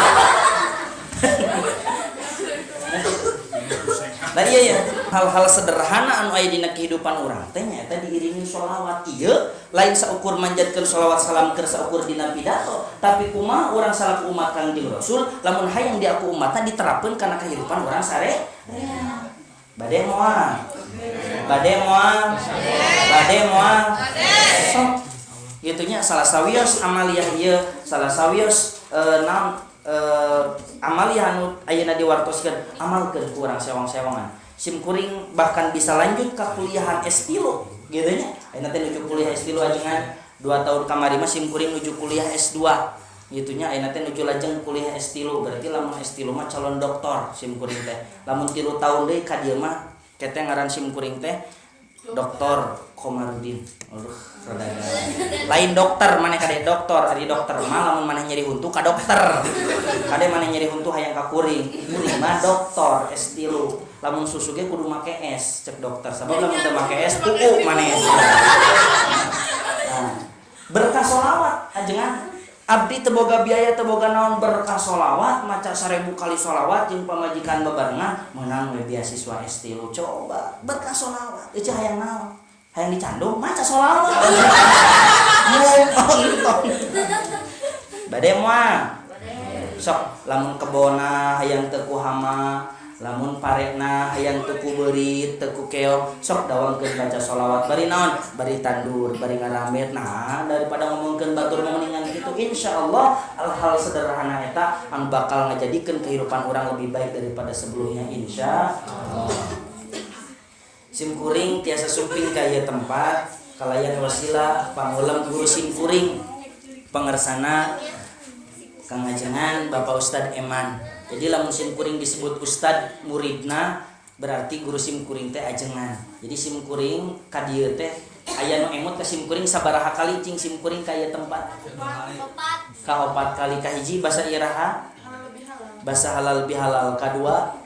Nah iya ya, hal-hal sederhana anu aya dina kehidupan urang teh nyaeta diiringi sholawat. Ieu lain saukur manjatkeun sholawat salam keur saukur dina pidato, tapi kumaha urang salaku umat Kangjeng Rasul lamun hayang diaku umatna diterapkeun kana kehidupan urang sare. Rea. Bade moal? Bade moal? Bade moal? Sok gitu nya, salah sawios amaliyah ieu, salah sawios naon, amaliyah anu ayeuna diwartoskeun, amalkeun ku urang sewang-sewangan. Sim kuring bahkan bisa lanjut ka kuliahan S3 gitu nya. Ayeuna teh nuju kuliah S3 ajengan. 2 tahun kamari mah sim kuring nuju kuliah S2 gitu nya. Ayeuna teh nuju lajeng kuliah S3, berarti lamun S3 mah calon doktor sim kuring teh. Lamun 3 tahun deui ka dieu mah kete ngaran sim kuring teh Dokter Komarudin. Aduh, rada lain dokter maneh, kade dokter. Ari dokter mah lamun maneh nyeri huntu ka dokter. Kade maneh nyeri huntu hayang ka kuring. Kuring mah dokter S3. Lamun susu ge kudu make es cek dokter. Sabab lamun teu make es tuku maneh. Nah, berkah sholawat ajengan, abdi teu boga biaya, teu boga naon, berkah sholawat, maca 1000 kali sholawat jeung pamajikan bebarengan, menang we beasiswa S3. Coba, berkah sholawat. Eueuh, hayang naon? Hayang dicandung, maca sholawat. Nonton. Bade moal? Sok, lamun kebona hayang teu ku hama, lamun parekna hayang teu ku beurit, teu ku keong, sok dawamkeun baca sholawat, bari naon, bari tandur, bari ngarambet. Nah, daripada ngomongkeun batur mah mendingan kitu. Insyaallah hal-hal sederhana eta anu bakal ngajadikeun kehidupan orang lebih baik daripada sebelumnya, insya Allah. Sim kuring tiasa sumping ka ieu tempat kalayan wasilah pangulem guru sim kuring pangersana Kang Ajengan Bapak Ustad Eman. Jadi lamun sim kuring disebut ustad muridna, berarti guru sim kuring teh ajengan. Jadi sim kuring ka dieu teh aya nu emut ka sim kuring sabaraha kali cing sim kuring ka ieu tempat? Ka opat kali. Kahiji basa iraha? Basa halal bihalal. Kadua?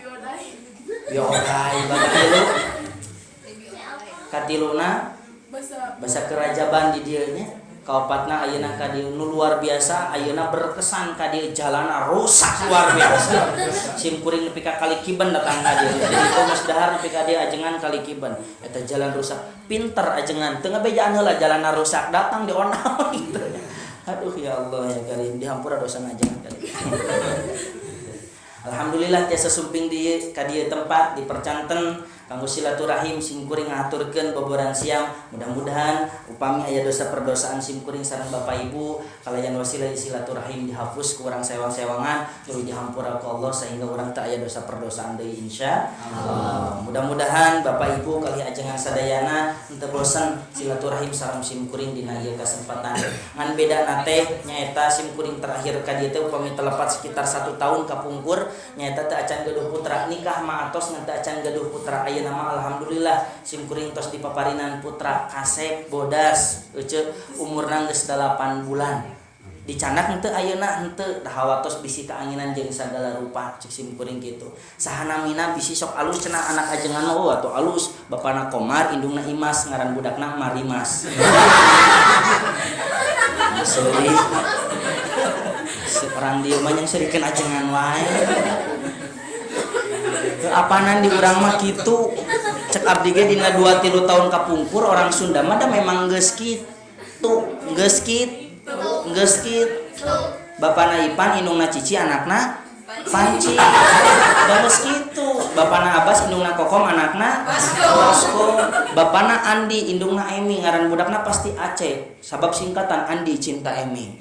Biodai. Katilu? Katiluna basa kerajaban di dieu nya. Kaopatna ayeuna ka dieu. Nu luar biasa ayeuna berkesan ka dieu, jalana rusak luar biasa. Sim kuring nepi ka kali kiben datang ka dieu. Jadi itu geus dahar nepi ka dieu ajengan kali kiben eta jalan rusak. Pinter ajengan, teu ngabejaan heula jalana rusak, datang di onaon gitu. Aduh, ya Allah ya Karim, dihampura dosa ajengan kali. Alhamdulillah tiasa sumping di ka dieu tempat dipercanten kanggo silaturahim. Sim kuring ngaturkeun boboran siang, mudah-mudahan upami aya dosa perdosaan sim kuring sareng Bapak Ibu, kalayan wasilah silaturahim dihapus ku urang sewang-sewangan, tuluy dihampura ku Allah sehingga urang teu aya dosa perdosaan deui, insya Allah. Mudah-mudahan Bapak Ibu kali ajengan sadayana henteu bosen silaturahim sareng sim kuring dina ieu kesempatan. Ngan beda teh nyaeta sim kuring terakhir ka dieu teh upami telepat sekitar 1 tahun kapungkur, nyaeta teu acan gaduh putra. Nikah mah atos, ngan teu acan gaduh putra. Ayeuna mah alhamdulillah sim kuring tos dipaparinan putra kasep bodas. Ece umurna geus 8 bulan. Dicandak henteu ayeuna? Henteu da, hawatos bisi kaanginan jeung sagala rupa, cek sim kuring kitu. Saha namina? Bisi sok alus cenah anak ajengan mah. Oh, atuh alus. Bapana Komar, indungna Imas, ngaran budakna Marimas. Seuri orang dieu mah yang serikeun ajengan wae. Apanan di urang mah kitu. Cek abdi ge dina 2 3 tahun kapungkur, orang Sunda mah da memang geus kitu, geus kitu, geus kitu. Bapana Ipan, indungna Cici, anakna Panci. Da geus kitu. Bapana Abbas, indungna Kokom, anakna Baskom. Bapana Andi, indungna Emi, ngaran budakna pasti Aceh, sabab singkatan Andi Cinta Emi.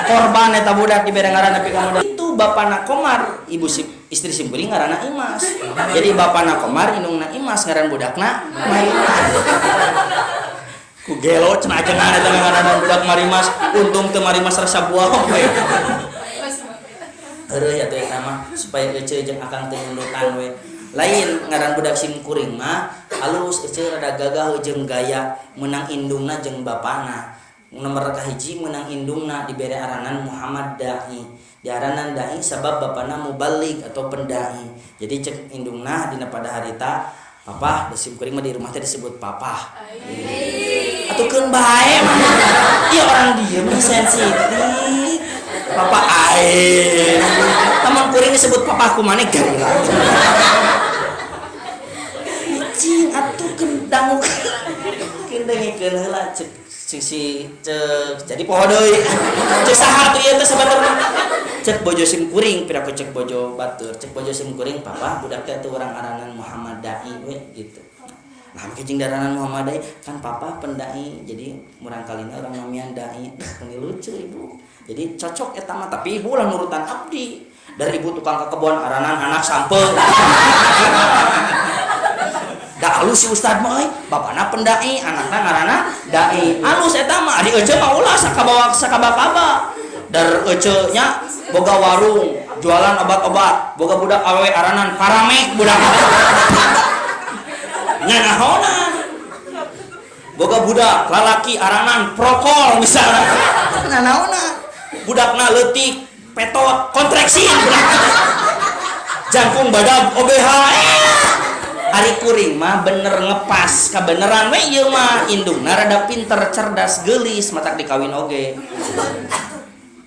Korban eta budak dibere ngaran nepi ka muda. Itu bapana Komar, ibu si, istri simkuring ngaranna Imas. Jadi bapana Komar, indungna Imas, ngaran budakna Marimas. Ku gelo cenah ajengan eta ngaranna budak Marimas. Untung teu Marimas rasa buah we. Heureuy atuh eta mah supaya ece jeung akang teu nundutan we. Lain ngaran budak sim kuring mah alus, ece rada gagah jeung gaya, menang indungna jeung bapana. Nomor kahiji menang indungna, dibere aranan Muhammad Dai. Diaranan Dai sabab bapana mubalig atau pendai. Jadi cek indungna dina pada harita, "Papa," da sim kuring mah di rumah teh disebut papa. Atuh keun bae mah. Ieu orang dieu mah sensitif. Papa aing. Lamun kuring disebut papa ku maneh gila. Cing atuh keun dangu. Keun dengekeun heula cek. Cek si cek jadi poho deui. Cek saha tuh ieu teh sabenerna? Cek bojo sim kuring, piraku cek bojo batur. Cek bojo sim kuring, papa budak teh tuh urang aranan Muhammad Dai we gitu. Nah, make jeung daranan Muhammad Dai kan papa pendai, jadi murang kalina urang namian Dai. Ini lucu ibu. Jadi cocok eta mah, tapi ibu lah nurutan abdi. Dari ibu tukang ke kebon aranan anak sampe. Da alus si ustad mah euy, bapana pendai, anakna ngaranna Dai. Alus eta mah, ari ece mah ulah sakabawa sakaba-kaba. Dar ece nya boga warung, jualan obat-obat, boga budak awewe aranan paramek budak. Nya nahonan. Boga budak lalaki aranan prokol misalnya. Nah naonan. Budakna leutik, petot, kontreksi budak. Jangkung badag OBH. Ari kuring mah bener ngepas kabeneran we ieu mah, indungna rada pinter, cerdas, geulis, matak dikawin oge.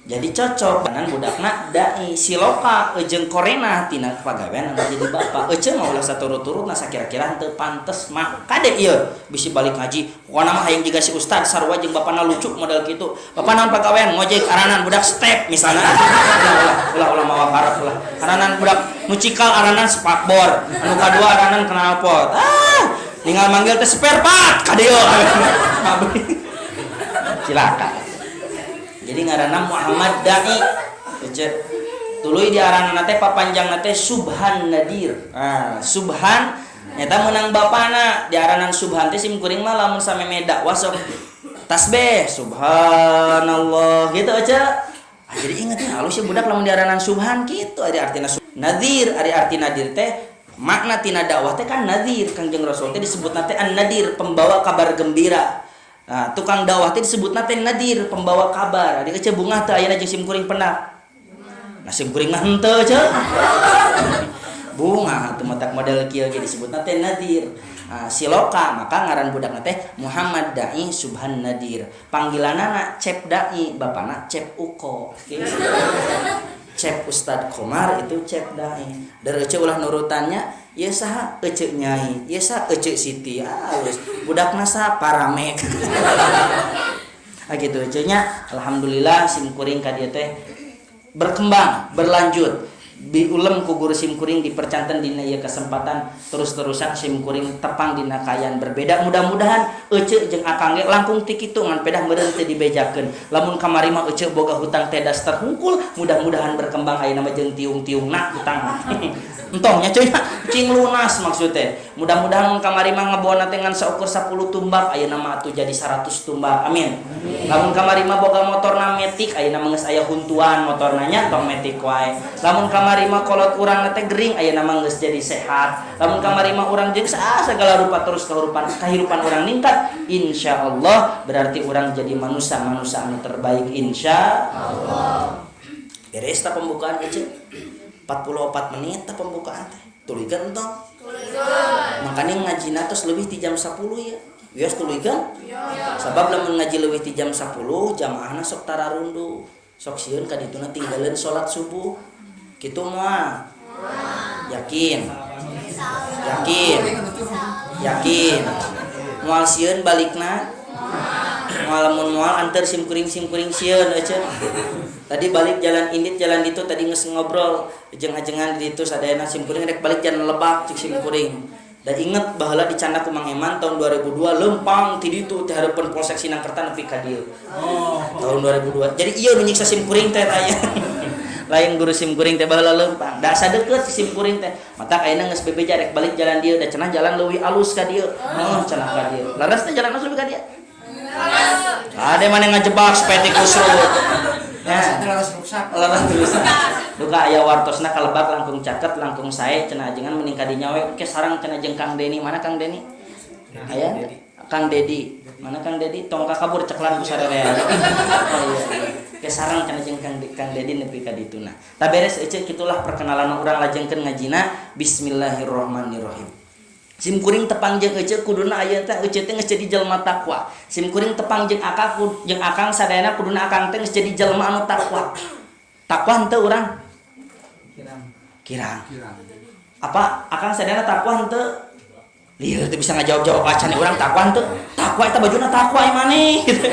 Jadi cocok kanan budakna Dai, siloka jeung korena tina pagawean anu jadi bapak. Ece mah ulah saturut-turutna, sakira-kira henteu pantes mah kade ieu bisi balik ngaji pokona mah hayang jiga si ustad, sarua jeung bapana lucu model kitu. Bapak naon pagawean? Ngojek, aranan budak step misalnya. Ulah ulah ulah mawa karep ulah. Aranan budak nu cikal aranan spakbor, anu kadua aranan knalpot. Ah, tinggal manggil teh spare part ka dieu. Cilaka. Jadi ngaranna Muhammad Dai. Ece tuluy di aranna teh papanjangna teh Subhan Nadir. Ah, Subhan nyata menang bapana di aranan Subhan teh. Sim kuring mah lamun sameme dakwah sok tasbih subhanallah gitu aja. Ah, jadi inget ya, halus ya budak lamun di aranan Subhan gitu. Ari artina Nadir, ari arti Nadir teh makna tina dakwah teh kan nadir. Kangjeng Rasul teh disebutna teh an nadir, pembawa kabar gembira. Nah, tukang dakwah teh disebutna teh nadir, pembawa kabar. Ari ece bungah teh ayeuna jeung sim kuring pendak? Nah, sim kuring mah henteu ce. Bungah atuh matak model kieu ge disebutna teh nadir. Nah, siloka maka ngaran budakna teh Muhammad Dai Subhan Nadir. Panggilanana Cep Dai, bapana Cep Uko. Cep Ustad Komar itu Cep Dai. Dari ece ulah nurutannya, ya saha ece nyai, ya saha ece Siti, halus. Budakna saha? Paramek. Ah gitu ece nya, alhamdulillah sim kuring ka dieu teh berkembang, berlanjut. Diulem ku guru sim kuring, dipercanten dina ieu kesempatan, terus-terusan sim kuring tepang dina kaayaan berbeda. Mudah-mudahan ece jeung akang ge langkung ti kitu, ngan pedah meureun teu dibejakeun. Lamun kamari mah ece boga hutang teh daster hungkul, mudah-mudahan berkembang ayeuna mah jeung tiung-tiungna hutang entong nya cuy, cing lunas maksudnya. Mudah-mudahan mun kamari mah ngebona teh ngan saukur 10 tumbak, ayeuna mah atuh jadi 100 tumbak, amin. Lamun kamari mah boga motorna metik, ayeuna mah geus aya huntuan motorna nya, tong metik wae. Lamun kamari mah kolot urang teh gering, ayeuna mah geus jadi sehat. Lamun kamari mah urang jeung segala rupa terus kehidupan kehidupan urang ningkat, insyaallah berarti urang jadi manusia-manusia anu terbaik, insyaallah. Beres ta pembukaan ece? 44 menit ta pembukaan teh. Tuluykeun entong? Makanya ngajina terus lebih ti jam 10 ya. Wios tuluykeun? Sabab lamun ngaji leuwih ti jam 10, jamaahna sok tararundu. Sok sieun ka dituna tinggalin salat subuh. Kitu moal? Yakin? Yakin? Yakin? Moal sieun balikna? Moal? Lamun moal anter sim kuring, sim kuring sieun ece. Tadi balik jalan indit jalan ditu tadi geus ngobrol jeung ajengan di ditu sadayana. Sim kuring rek balik jalan Lebak cik sim kuring. Dan inget baheula dicandak ku Mang Eman tahun 2002 lempang ti ditu teh hareupeun Polsek Sinangkerta nepi ka dieu. Oh. Tahun 2002. Jadi ieu nu nyiksa sim kuring teh aya. Lain guru sim kuring teh baheula lempang. Da asa deukeut si sim kuring teh. Matak ayeuna geus bebeja rek balik jalan dieu, da cenah jalan leuwih alus ka dieu. Heuh, cenah ka dieu. Leres teh jalan alus leuwih ka dieu? Ada mana ngajebak supaya tikus. Nah, Nah, laras rusak. Leres rusak. Duka aya wartosna ka Lebak langkung caket, langkung sae cenah ajengan, mending ka dinya we. Ke sarang cenah jeung Kang Deni. Mana Kang Deni? Aya? Kang Dedi. Mana Kang Dedi? Tong kabur ceklan ku sarerea. Oh iya. Ke sarang cenah jeung Kang Dedi nepi ka dituna. Tah beres ece, kitulah perkenalan urang, lajengkeun ngajina. Bismillahirrahmanirrahim. Sim kuring tepang jeung ece kuduna ayeuna teh ece teh geus jadi jelema takwa. Sim kuring tepang jeung akang jeung akang sadayana kuduna akang teh geus jadi jelema anu takwa. Takwa henteu urang? Kirang. Kirang. Kirang. Apa akang sadayana takwa henteu? Lieur teu bisa ngajawab-jawab acan urang takwa teu. Takwa eta bajuna takwa maneh gitu.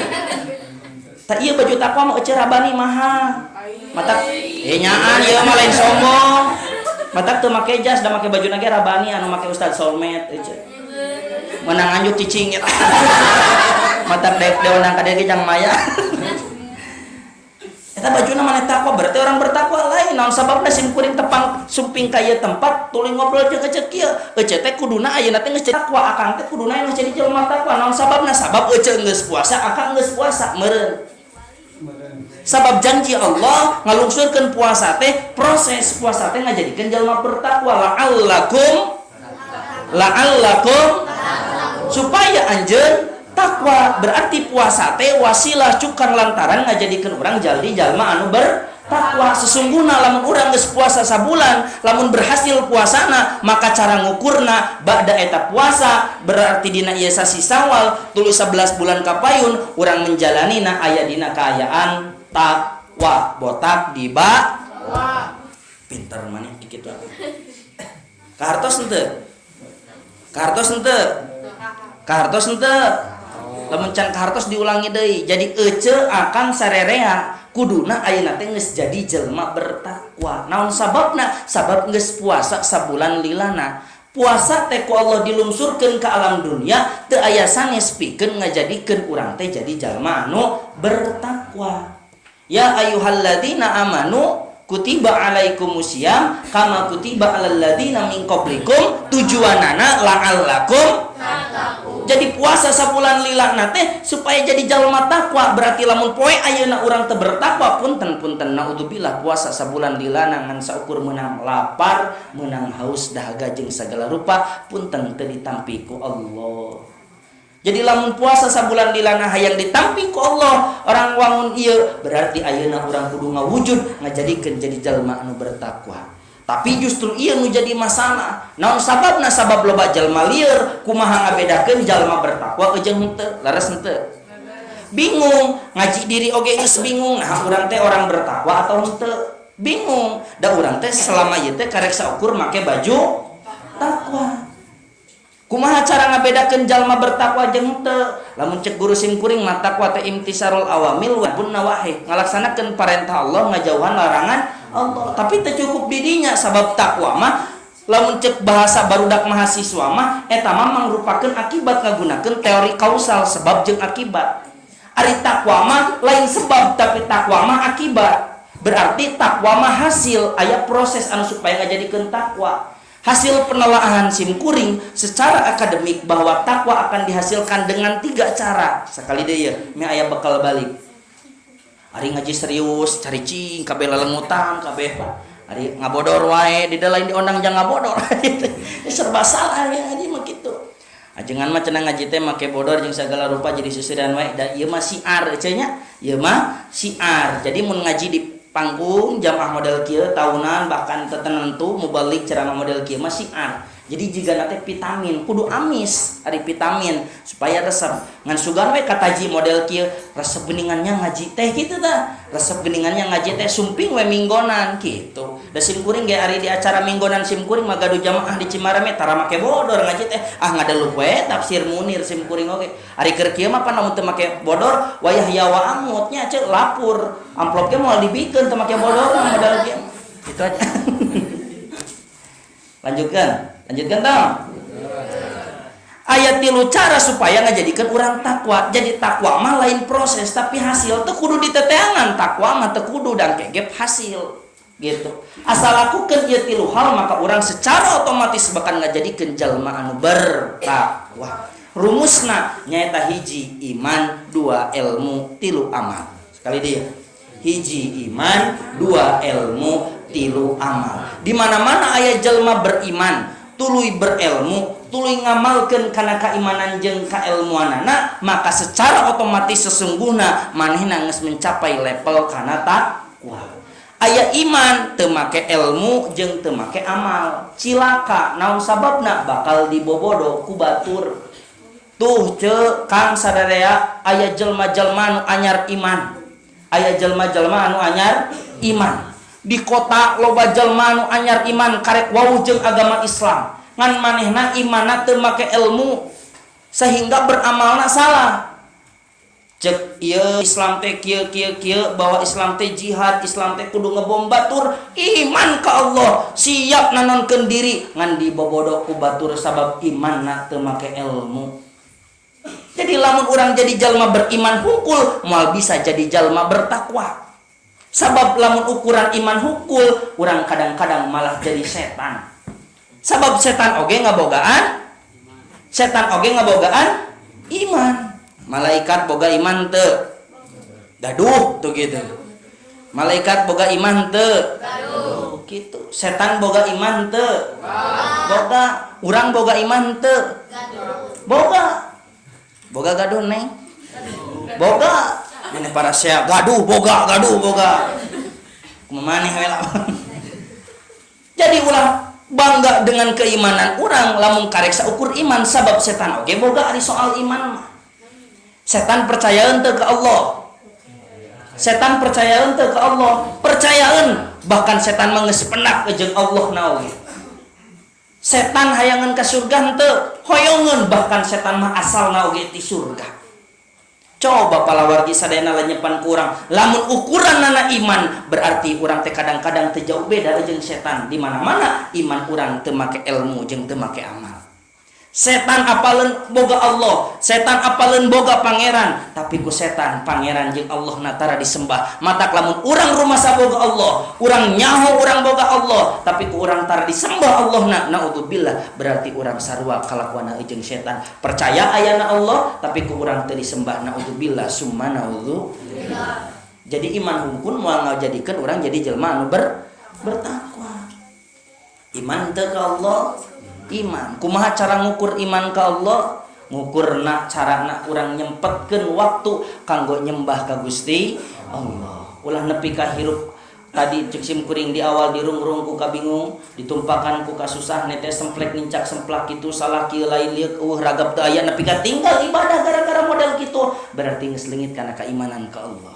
Tah ieu baju takwa mah eceu rabani mahal. Matak nyaan ieu mah lain sombong. Matak teu make jas da make bajuna ge rabani anu make Ustaz Solmed eceu. Menang anjuk cicing eta. Matak daek deunang ka dieu ge jang maya. Eta bajuna maneh takwa berarti orang bertakwa lain naon sababna sim kuring tepang sumping ka ieu tempat tuluy ngobrol jeung eceu kieu. Eceu teh kuduna ayeuna teh geus jadi takwa, akang teh kuduna geus jadi jelema takwa. Naon sababna? Sabab eceu geus puasa, akang geus puasa meureun. Sabab janji Allah ngalungsurkeun puasa teh proses puasa teh ngajadikeun jelema bertakwa la'allakum la'allakum supaya anjeun takwa. Berarti puasa teh wasilah cukang lantaran ngajadikeun urang jadi jalma anu bertakwa. Sesungguhna lamun urang geus puasa sabulan, lamun berhasil puasana, maka cara ngukurna ba'da eta puasa berarti dina ieu sasi Sawal tuluy 11 bulan kapayun urang menjalanina aya dina kaayaan takwa. Botak diba pinter maneh kitu kahartos henteu, kahartos henteu, kahartos henteu. Lamun can kahartos diulangi deui. Jadi ece akang sarerea kuduna ayeuna teh geus jadi jelema bertakwa. Naon sababna? Sabab geus puasa sabulan lilana. Puasa teh ku Allah dilungsurkeun ke alam dunia teu aya sanes pikeun ngajadikeun urang teh jadi jalma anu bertakwa. Ya ayyuhalladzina amanu kutiba alaikumusiyam kama kutiba alal ladzina min qablikum tujuanana la'allakum. Jadi puasa sabulan lila teh supaya jadi jalma takwa. Berarti lamun poe ayeuna urang teu bertakwa, punten punten naudzubillah, puasa sabulan lilana ngan saukur meunang lapar, meunang haus, dahaga jeung sagala rupa, punten teu ditampi ku Allah. Jadi lamun puasa sabulan lilana hayang ditampi ku Allah orang wangun ieu, berarti ayeuna urang kudu ngawujud ngajadikeun jadi jalma anu bertakwa. Tapi justru ieu nu jadi masalah. Naon sababna? Sabab loba jalma lieur kumaha ngabedakeun jalma bertakwa jeung henteu. Leres henteu? Bingung, ngaji diri oge geus bingung. Nah, urang teh orang bertakwa atau henteu? Bingung. Da urang teh selama ieu teh karek saukur make baju takwa. Kumaha cara ngabedakeun jalma bertakwa jeung henteu? Lamun cek guru sim kuring mah takwa teh imtisarul awamil wa bun nawahi, ngalaksanakeun parentah Allah, ngajauhan larangan Allah. Tapi teu cukup didinya, sabab takwa mah lamun cek bahasa barudak mahasiswa mah eta mah mangrupakeun akibat ngagunakeun teori kausal, sebab jeung akibat. Ari takwa mah lain sebab, tapi takwa mah akibat. Berarti takwa mah hasil, aya proses anu supaya ngajadikeun takwa. Hasil penelaahan sim kuring secara akademik bahwa takwa akan dihasilkan dengan tiga cara. Sekali deui ya, mi aya bekal balik. Ari ngaji serius, cari cing, kabeh lelengutan, kabeh Pak. Ari ngabodor wae, di lain diondang jangan ngabodor. Ini serba salah ya, ini mah kitu. Ajengan mah cenah ngaji teh make bodor jeung segala rupa jadi seuseurian wae. Da ieu mah siar ece nya, ieu mah siar. Jadi mun ngaji di panggung jamaah model kieu tahunan bahkan tertentu mubalik ceramah model kieu mah siar. Jadi jika nanti vitamin kudu amis, ari vitamin supaya resep ngan sugan we kataji model kieu resep geningannya ngaji teh gitu tah, resep geningannya ngaji teh sumping we minggonan gitu. Da sim kuring ge ari di acara minggonan sim kuring mah gaduh jamaah di Cimareme tara make bodor ngaji teh, ah ngadeluk we tafsir Munir sim kuring oge. Ari keur kieu mah pan lamun teu make bodor wayah yawa amut nya ceuk lapur amplop ge moal dibikeun teu make bodor mah model kieu. Itu aja. Lanjutkan, lanjutkan tong. Ayat tilu cara supaya ngajadikeun urang takwa. Jadi takwa mah lain proses tapi hasil, teu kudu diteteangan takwa mah, teu kudu dan kegep hasil gitu. Asal lakukan ieu tilu hal maka urang secara otomatis bakal ngajadikeun jalma anu bertakwa. Rumusna nyaeta hiji iman, dua ilmu, tilu amal. Sekali dia. Hiji iman, dua ilmu, tilu amal. Di mana-mana aya jalma beriman, tuluy berilmu, tuluy ngamalkeun kana keimanan jeung kailmuanana, maka secara otomatis sesungguhna manehna geus mencapai level kana takwa. Aya iman teu make ilmu jeung teu make amal, cilaka. Naon sababna? Bakal dibobodo ku batur. Tuh ce Kang sadarea, aya jelma-jelma anu anyar iman, aya jelma-jelma anu anyar iman di kota, loba jelma anu anyar iman karek wawuh jeung agama Islam. Ngan manehna imanna teu make ilmu sehingga beramalna salah. Cek ieu Islam teh kieu kieu kieu, bahwa Islam teh jihad, Islam teh kudu ngebom batur, iman ka Allah, siap nanonkeun diri, ngan dibobodo ku batur sabab imanna teu make ilmu. Jadi lamun urang jadi jalma beriman hungkul, moal bisa jadi jalma bertakwa. Sabab lamun ukuran iman hungkul, urang kadang-kadang malah jadi setan. Sabab setan oge ngabogaan, setan oge ngabogaan iman. Malaikat boga iman teu? Gaduh tuh gitu. Malaikat boga iman teu? Gaduh. Gitu. Setan boga iman teu? Boga. Urang boga iman teu? Boga. Boga gaduh, Neng? Boga. Ini para sia gaduh boga, gaduh boga. Kumaha maneh we lah. Jadi ulah bangga dengan keimanan urang lamun karek saukur iman, sabab setan oge boga ari soal iman mah. Setan percaya henteu ke Allah? Setan percaya henteu ke Allah? Percayaeun. Bahkan setan mah geus penak jeung Allah na oge. Setan hayangan ke surga henteu? Hoyongeun, bahkan setan mah asalna oge ti surga. Coba palawargi sadayana lenyepan ku urang. Lamun ukuran nana iman, berarti urang teh kadang-kadang teu jauh beda jeung setan. Di mana-mana iman urang teu make ilmu jeung teu make amal. Setan apaleun boga Allah, setan apaleun boga pangeran, tapi ku setan pangeran jeung Allah natara disembah. Matak lamun urang rumasa boga Allah, urang nyaho urang boga Allah, tapi ku urang tara disembah Allah na, naudzubillah, berarti urang sarua kalakuanna jeung setan. Percaya ayana Allah, tapi ku urang teu disembah, naudzubillah summa naudzubillah. Jadi iman hungkul moal ngajadikeun urang jadi jelema anu bertakwa. Iman teu ka Allah? Iman. Kumaha cara ngukur iman ka Allah? Ngukurna carana urang nyempetkeun waktu kanggo nyembah ka Gusti Allah. Ulah nepi ka hirup tadi cek sim kuring di awal dirungrung ku kabingung, ditumpakan ku kasusah, netes semplek nincak semplak kitu salah kieu lain lieuk eueuh ragap teu aya nepi ka tinggal ibadah gara-gara model kitu, berarti geus leungit kana keimanan ka Allah.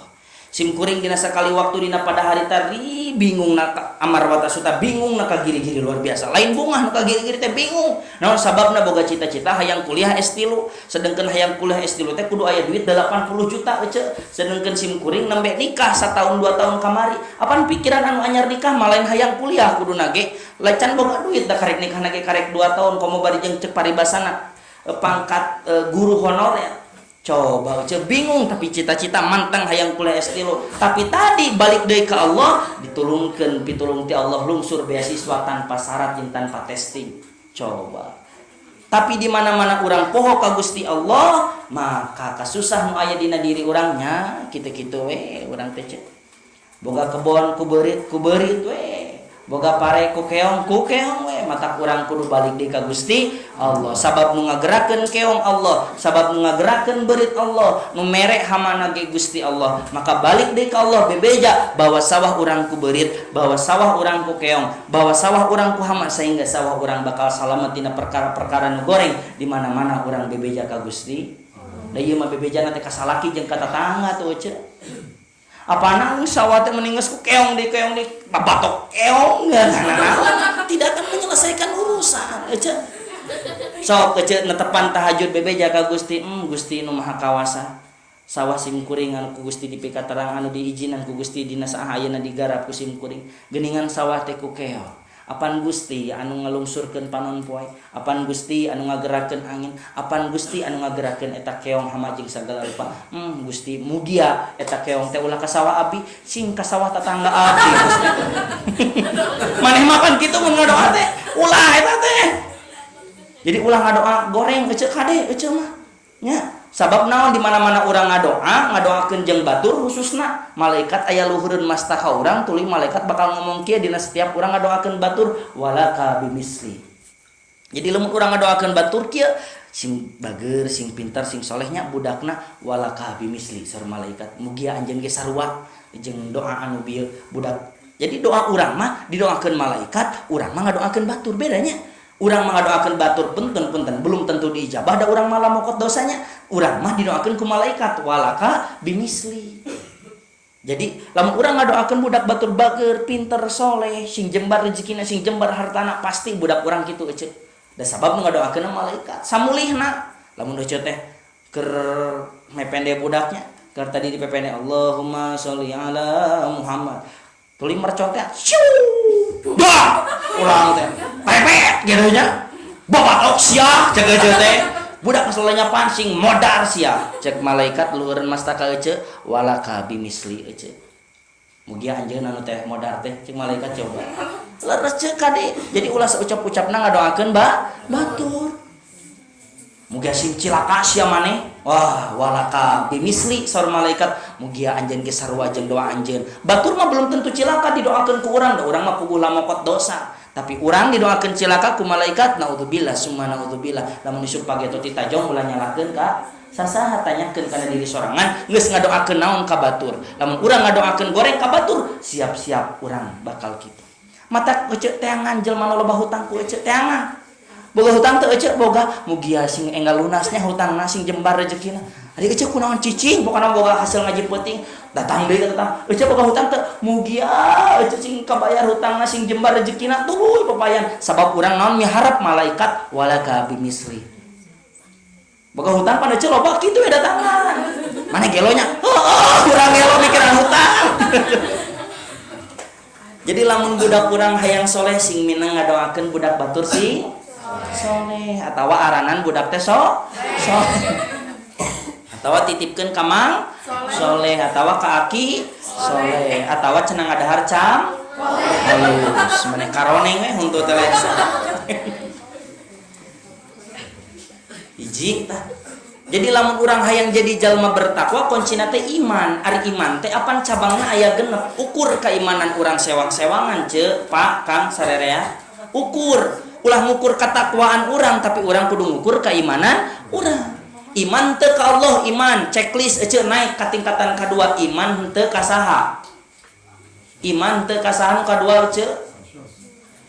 Sim kuring dina sakali waktu dina pada hari tadi bingung na amar wata suta, bingung na giri-giri luar biasa, lain bungah nu giri-giri teh, bingung naon sababna. Boga cita-cita hayang kuliah S3, sedangkan hayang kuliah S3 teh kudu aya duit 80 juta ece. Sedangkan sim kuring nembe nikah setahun 2 tahun kamari, apan pikiran anu anyar nikah mah lain hayang kuliah, kudu nage lacan boga duit da karek nikah nage karek 2 tahun, komo bari jeung cek paribasana pangkat guru honorer. Coba ce, bingung, tapi cita-cita mantang hayang kuliah S3. Tapi tadi balik deui ke Allah, ditulungkeun pitulung ti Allah, lungsur beasiswa tanpa syarat jeung tanpa testing. Coba. Tapi di mana-mana urang poho ka Gusti Allah, maka kasusah nu aya dina diri urangnya kitu-kitu we urang teh. Boga kebon ku beurit, ku beurit we. Boga pare ku keong, ku keong we. Mata kurang kudu balik deui ka Gusti Allah, sabab nu ngagerakeun keong Allah, sabab nu ngagerakeun beurit Allah, nu mere hamana ge Gusti Allah. Maka balik deui ka Allah, bebeja bahwa sawah urang ku beurit, bahwa sawah urang ku keong, bahwa sawah urang ku hama, sehingga sawah urang bakal salamet tina perkara-perkara nu goreng. Di mana-mana urang bebeja ka Gusti da, ieu mah bebeja teh ka salaki jeung ka tatangga tuh ce. Apa nang sawah teh mending ku keong di keong di batok keong, nah, tidak akan menyelesaikan urusan ece. Sok ece netepan tahajud bebeja ka Gusti, Gusti nu Maha Kawasa, sawah sim kuring anu ku Gusti dipikaterang, anu diizinan ku Gusti dina saha ayeuna digarap ku sim kuring, geuningan sawah teh ku keong. Apan Gusti anu ngalungsurkeun panon poe? Apan Gusti anu ngagerakeun angin? Apan Gusti anu ngagerakeun eta keong, hama jeung sagala rupa? Gusti, mugia eta keong teh ulah ka sawah abi, sing ka sawah tatangga abi, Gusti. Maneh makan kitu mun ngadoa teh ulah eta teh. Jadi ulah ngadoa goreng ece, kade ece mah nya. Sabab naon? Di mana-mana urang ngadoa, ngadoakeun jeung batur khususna, malaikat aya luhureun masta ka urang, tuluy malaikat bakal ngomong kieu dina setiap urang ngadoakeun batur, walaka bimisli. Jadi lamun urang ngadoakeun batur kieu, sing bager, sing pintar, sing solehnya budakna, walaka bimisli, saur malaikat, mugia anjeun ge sarua jeung doa anu bieu budak. Jadi doa urang mah didoakeun malaikat, urang mah ngadoakeun batur bedanya. Urang mah ngadoakeun batur punten punten belum tentu diijabah, da urang malah mokot dosanya. Urang mah didoakeun ku malaikat, walaka bimisli. Jadi lamun urang ngadoakeun budak batur bager, pinter, soleh, sing jembar rezekina, sing jembar hartana, pasti budak urang kitu ece. Da sabab nu ngadoakeun malaikat. Samulihna lamun eceu teh keur mepende budaknya, keur tadi di pepende Allahumma sholli ala Muhammad. Tuluy mercon teh siu. Dah urang teh pepet gitu nya. Bapak sia cek eceu teh. Budak masalahnya sing modar sia. Cek malaikat luhureun mastaka eceu walaka bimisli eceu. Mugia anjeun anu teh modar teh cek malaikat coba. Leres ceuk kade. Jadi ulah saucap-ucapna ngadoakeun batur. Mugia sing cilaka sia maneh. Wah, walaka bimisli saur malaikat. Mugia anjeun ge sarua jeung doa anjeun. Batur mah belum tentu cilaka didoakeun ku urang, da urang mah puguh lamokot dosa. Tapi urang didoakeun cilaka ku malaikat, naudzubillah summa naudzubillah. Lamun isuk pageto ti tajong ulah nyalahkeun ka sasaha, tanyakeun kana diri sorangan geus ngadoakeun naon ka batur. Lamun urang ngadoakeun goreng ka batur, siap-siap urang bakal kitu. Mata eceu teangan jelema nu loba hutang ku eceu teangan. Boga hutang teu eceu boga, mugia sing enggal lunasnya hutangna sing jembar rezekina. Ari eceu kunaon cicing pokona boga hasil ngaji peuting, datang deui datang. Eceu boga hutang teu, mugia eceu sing kabayar hutangna sing jembar rezekina tuluy papayan. Sabab urang naon miharap malaikat walaka bimisli. Boga hutang pan eceu loba kitu we datangan. Mana gelonya? Heuh, urang gelo mikiran hutang. Jadi lamun budak urang hayang soleh sing mineng ngadoakeun budak batur sing soleh atawa aranan budak teh soleh. Atawa titipkeun ka mang soleh atawa ka aki soleh atawa cenah ngadahar cam halus maneh karoneng we huntu teh lain. Hiji tah. Jadi lamun urang hayang jadi jalma bertakwa kuncina teh iman. Ari iman teh apan cabangna aya genep. Ukur keimanan urang sewang-sewangan ce Pak Kang sarerea. Ukur ulah ngukur ketakwaan urang tapi urang kudu ngukur keimanan urang. Iman teu ka Allah iman checklist eceu naik ka tingkatan kadua iman teu ka saha. Iman teu ka saha nu kadua eceu.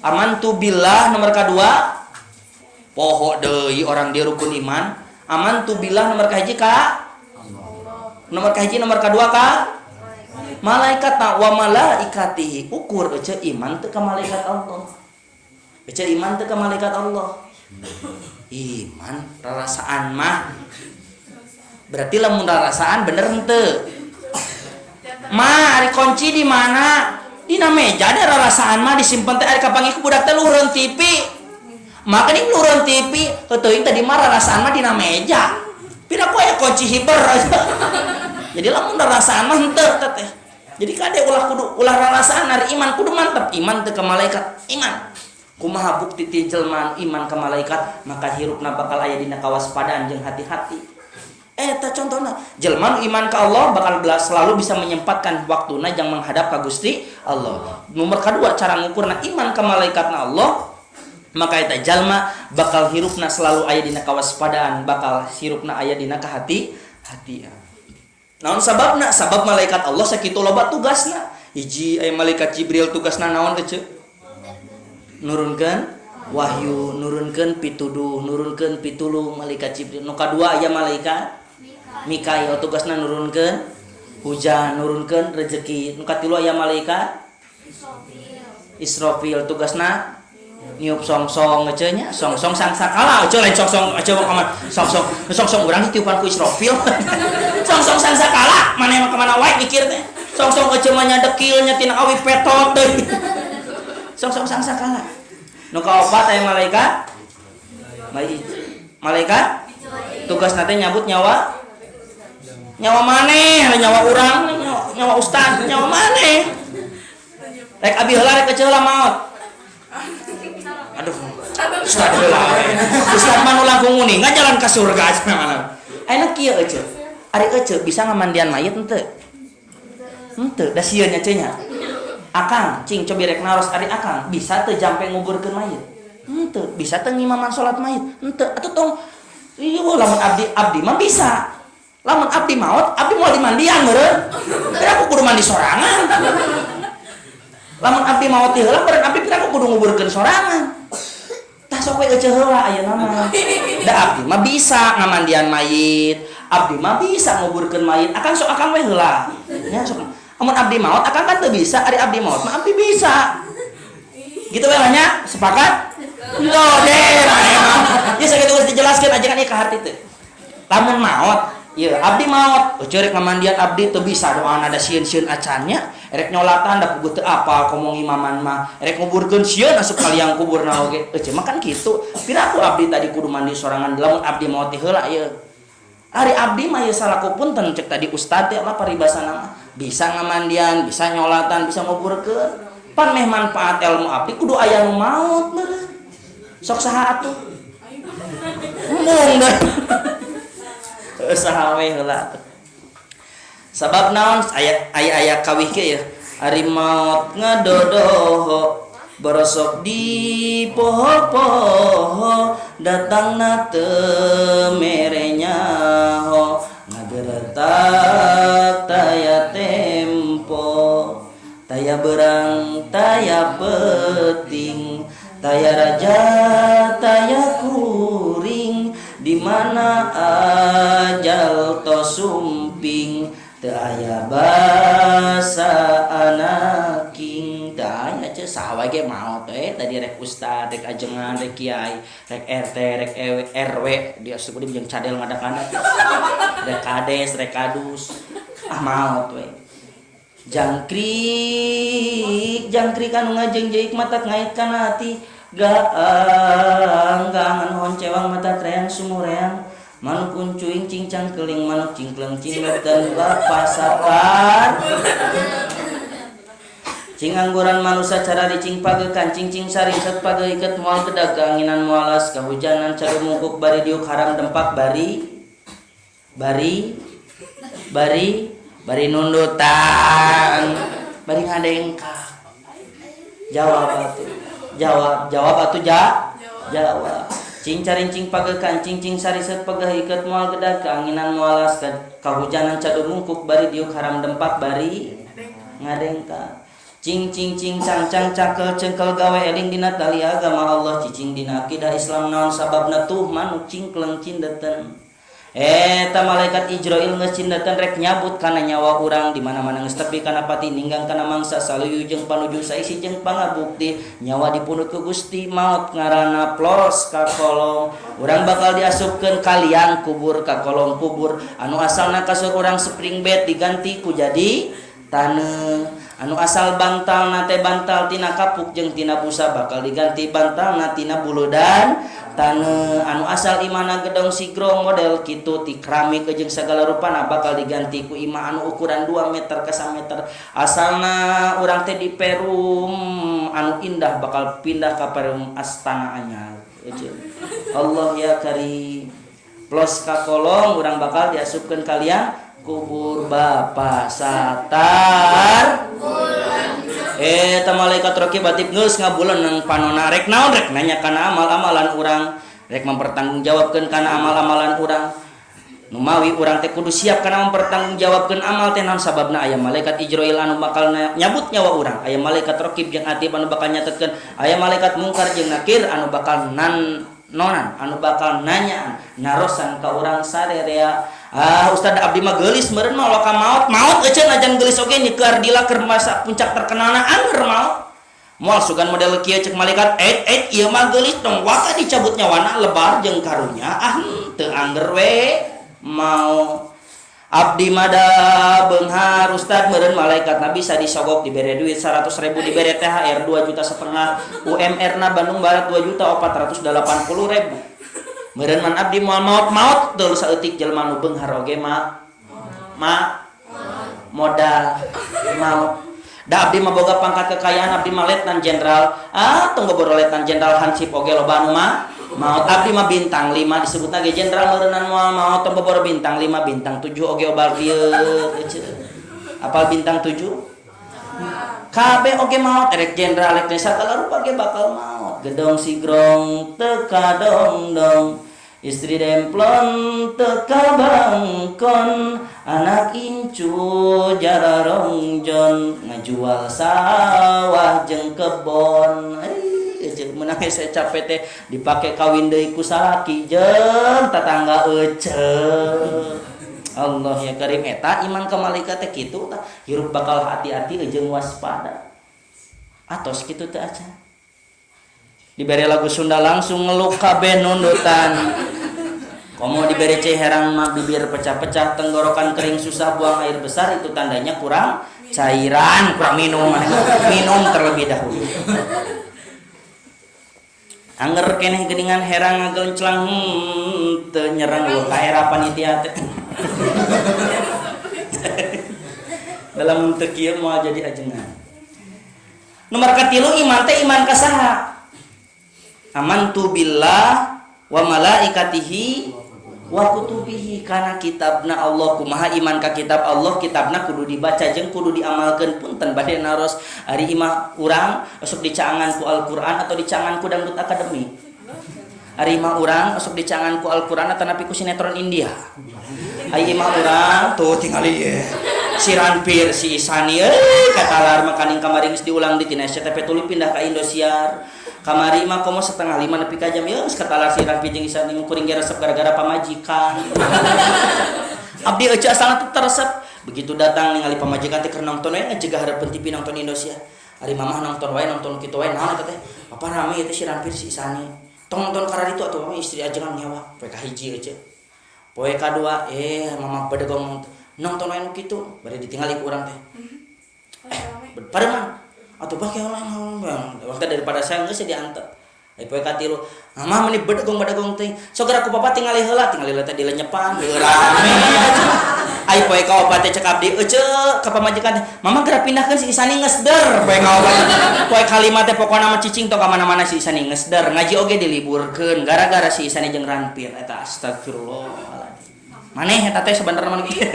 Amantu billah nomor kadua. Poho deui orang dia rukun iman. Amantu billah nomor kahiji ka nomor kahiji nomor kadua ka malaikat wa malaikatihi. Ukur eceu iman teu ka malaikat Allah. Eceu iman teu ka malaikat Allah. Iman rarasaan mah berarti lamun rarasaan bener henteu. Ma ari kunci di mana? Dina meja ada rarasaan mah disimpen teh ari kapanggih ku budak teh luhureun TV. Maka ini luhureun TV, teuing tadi mah rarasaan mah dina meja. Pira ku aya kunci hiber. Jadi lamun rarasaan mah henteu teh. Jadi kade ulah kudu ulah rarasaan ari iman kudu mantep. Iman teu ka malaikat, iman. Kumaha bukti ti jelema iman ka malaikat, maka hirupna bakal aya dina kawaspadaan jeung hati-hati. Eta contohna, jelema iman ka Allah bakal selalu bisa menyempatkan waktuna jang menghadap ka Gusti Allah. Nomor kadua cara ngukurna iman ka malaikatna Allah, maka eta jalma bakal hirupna selalu aya dina kawaspadaan, bakal hirupna aya dina kahati-hatian. Naon sababna? Sabab malaikat Allah sakitu loba tugasna. Hiji aya malaikat Jibril tugasna naon eceu? Nurunkeun wahyu, nurunkeun pituduh, nurunkeun pitulung malaikat Jibril. Nu kadua aya malaikat Mikail tugasna nurunkeun hujan, nurunkeun rezeki. Nu katilu aya malaikat Israfil tugasna niup songsong eceu nya, songsong sangsakala eceu lain songsong eceu mah kamana songsong, songsong urang ditiupan ku Israfil. Songsong sangsakala maneh mah kamana wae mikir teh. Songsong eceu mah nya dekil nya tina awi petot teh. Songsong sangsakala. Nu kaopat aya malaikat malaikat tugasna teh nyabut nyawa. Nyawa maneh, nyawa urang, nyawa ustad, nyawa maneh. Rek abi heula rek eceu heula maot. Aduh, ustad heula. Ustad mah nu langkung uning ngajalan ka surga cenah mana. Ayeuna kieu eceu. Ari eceu bisa ngamandian mayit henteu? Henteu, da sieun nya cenah. Akang, cing cobi rek naros ari akang, bisa teu jampe nguburkeun mayit? Henteu, bisa teu ngimaman salat mayit? Henteu, atuh tong ieu lamun abdi mah bisa. Lamun abdi maot, abdi moal dimandian meureun. Pira aku kudu mandi sorangan. Lamun abdi maot ti heula meureun abdi pira aku kudu nguburkeun sorangan. Tah sok we eceu heula ayeuna mah. Da abdi mah bisa ngamandian mayit, abdi mah bisa nguburkeun mayit. Akang sok akang we heula. Nya sok. Amun abdi maot akang kan teu bisa, ari abdi maot mah abdi bisa. Gitu we lah nya, sepakat? Loh deh, maneh mah. Ya sakitu geus dijelaskeun aja kan ieu ka harti teu. Lamun maot, ieu abdi maot, euceu rek ngamandian abdi teu bisa doana da sieun-sieun acannya, rek nyolatan da puguh teu apal komo ngimaman mah, rek nguburkeun sieun asup ka liang kuburna oge. Euceu mah kan kitu. Piraku abdi tadi kudu mandi sorangan lamun abdi maot teh heula ieu. Ari abdi mah ieu salaku punten cek tadi ustad teh lah paribasana mah bisa ngamandian, bisa nyolatan, bisa nguburkeun. Pan meh manfaat ilmu abdi kudu aya nu maot meureun. Sok saha atuh? Embung deh. Saha we heula atuh. Sabab naon aya aya aya kawih ke ya. Ari maot ngadodoho borosok di poho-poho datangna teu mere nyaho ngageretak taya tempo taya berang taya peting taya raja taya kuring di mana ajal tos sumping teu aya basa anaking teu aya ce saha wae ge maot we tadi rek ustad rek ajengan rek kiai rek RT rek RW dia sebut jeung cadel ngadak-ngadak rek kades rek kadus ah maot we jangkrik jangkrik anu ngajengjeik matak ngait kana hati gaang gaangan honcewang mata treang sumureang manuk uncuing cincang keling manuk cingkleng cingleuten bapasakar cing angguran manusa cara dicing pagekan cing cing saringset pageiket moal kedaganginan moalas kahujanan cadu mungkuk bari diuk haram dempak bari bari bari bari nundutan bari ngadengkak jawab atuh jawab jawab atuh ja jawab cing carincing pagekan cing cing sariset pageiket moal gedag keanginan moalas kahujanan cadu mungkuk bari diuk haram dempak bari ngadengkak cing cing cing cang cang cakel cengkel gawe eling dina tali agama Allah cicing dina akidah Islam naon sababna tuh manuk cingkleng cindeten eta malaikat Ijrail geus cindeten rek nyabut kana nyawa urang di mana-mana geus tepi kana pati ninggang kana mangsa saluyu jeung panuju saisi jeung pangabukti nyawa dipunut ku Gusti maot ngaranna plos ka kolong urang bakal diasupkeun ka liang kubur ka kolong kubur anu asalna kasur urang spring bed diganti ku jadi taneuh anu asal bantal nate bantal tina kapuk jeung tina busa bakal diganti bantal tina bulu dan taneuh anu asal imana gedong sigrong model kitu ti keramik jeung segala rupana bakal diganti ku imah anu ukuran 2 meter ka 1 meter asalna urang teh di perum anu indah bakal pindah ka perum astana anyar. Allah ya karim plus ka kolong urang bakal diasupkeun kalian kubur Bapak Satar eta malaikat raqib atid geus ngabulan nang panona rek naon rek nanya kana amal-amalan urang rek mempertanggungjawabkeun kana amal-amalan urang numawi urang teh kudu siap kana mempertanggungjawabkeun amal teh naon sababna aya malaikat Ijrail anu bakal nyabut nyawa urang aya malaikat raqib jeung atid anu bakal nyatetkeun aya malaikat mungkar jeung nakir anu bakal nan nonan anu bakal nanyaan narosan ka urang sarerea. Ah ustad abdi mah geulis meureun mah loka maot maot euceun ajan geulis oge nyeukeun dila keur masa puncak terkenalna anger maot moal sugan model kieu cek malaikat et et ieu mah geulis tong waka dicabut nyawana lebar jeung karunya ah teu anger we mau abdi mada beunghar ustad meureun malaikat nabi bisa disogok dibere duit 100.000 dibere THR 2,5 juta UMR na Bandung Barat 2.480.000 meureun man abdi moal maot maot deul saeutik jelema nu beunghar oge ma ma modal maot da abdi mah boga pangkat kekayaan abdi mah letnan jenderal ah tong boro letnan jenderal hansip oge loba anu mah maot abdi mah bintang 5 disebutna ge jenderal meureunnan moal maot tong boro bintang 5 bintang 7 oge obal dieu apal bintang 7 kabeh oge maot erek jenderal erek sagala rupa ge bakal maot gedong sigrong teu kadongdong istri demplon teu kabangkon anak incu jararongjon ngajual sawah jeung kebon euceun meunang hese capek teh dipake kawin deui ku salaki jeung tatangga euceun. Allah ya karim eta iman ka malaikat teh kitu tah hirup bakal hati-hati jeung waspada atos kitu teh acan. Dibere lagu Sunda langsung ngeluk kabeh nundutan. Komo dibere cai herang mah bibir pecah-pecah, tenggorokan kering, susah buang air besar, itu tandanya kurang cairan, kurang minum. Minum terlebih dahulu. Anger keneh geningan herang ngagelenclang teu nyerang lu ka era panitia teh. Dalam teu kieu moal jadi ajengan. Nomor katilu iman teh iman ka saha? Amantu billah wa malaikatihi wa kutubihi, kana kitabna Allah. Kumaha iman ka kitab Allah? Kitabna kudu dibaca jeung kudu diamalkeun. Punten bade naros, ari imah urang osok dicaangan ku Al-Qur'an atau dicaangan ku dangdut akademi? Ari imah urang osok dicaangan ku Al-Qur'an atau napi ku sinetron India? Ari imah urang tuh tingali ye si Ranpir si Isani katalar makaning kamari geus diulang di tina SCTV tuluy pindah ka Indosiar. Kamari mah komo 4:30 nepi ka jam ieu geus katalar si Ranpir jeung Isani kuring ge resep gara-gara pamajikan. Abdi euceu asalna teu resep. Begitu datang ningali pamajikan teh keur nonton we ngejegah hareupeun TV nonton Indosiar. Ari mamah nonton wae nonton kitu wae naon eta teh? Papa rame ieu teh si Ranpir si Isani. Tong nonton kararitu atuh mama istri ajengan nyawa. Poe kahiji euceu. Poe kadua mamah bedegong nonton wae nu kitu bari ditingali ku urang teh. Pareman atuh bah kieu waktu daripada saya geus diantep. Ai poe katilu mama meni bedegong-bedegong teh. Sok geura ku papa tingali heula, tingali heula teh dilenyepan, rame. Ai poe kaopat teh cek abdi euceu ka pamajikan teh, mama geura pindahkeun si Isani geus der poe kaopat. Poe kalima teh pokona mah cicing tong ka mana-mana si Isani geus der, ngaji oge diliburkeun gara-gara si Isani jeung Ranpir eta astagfirullahaladzim. Maneh eta teh sebenarnya mah kieu.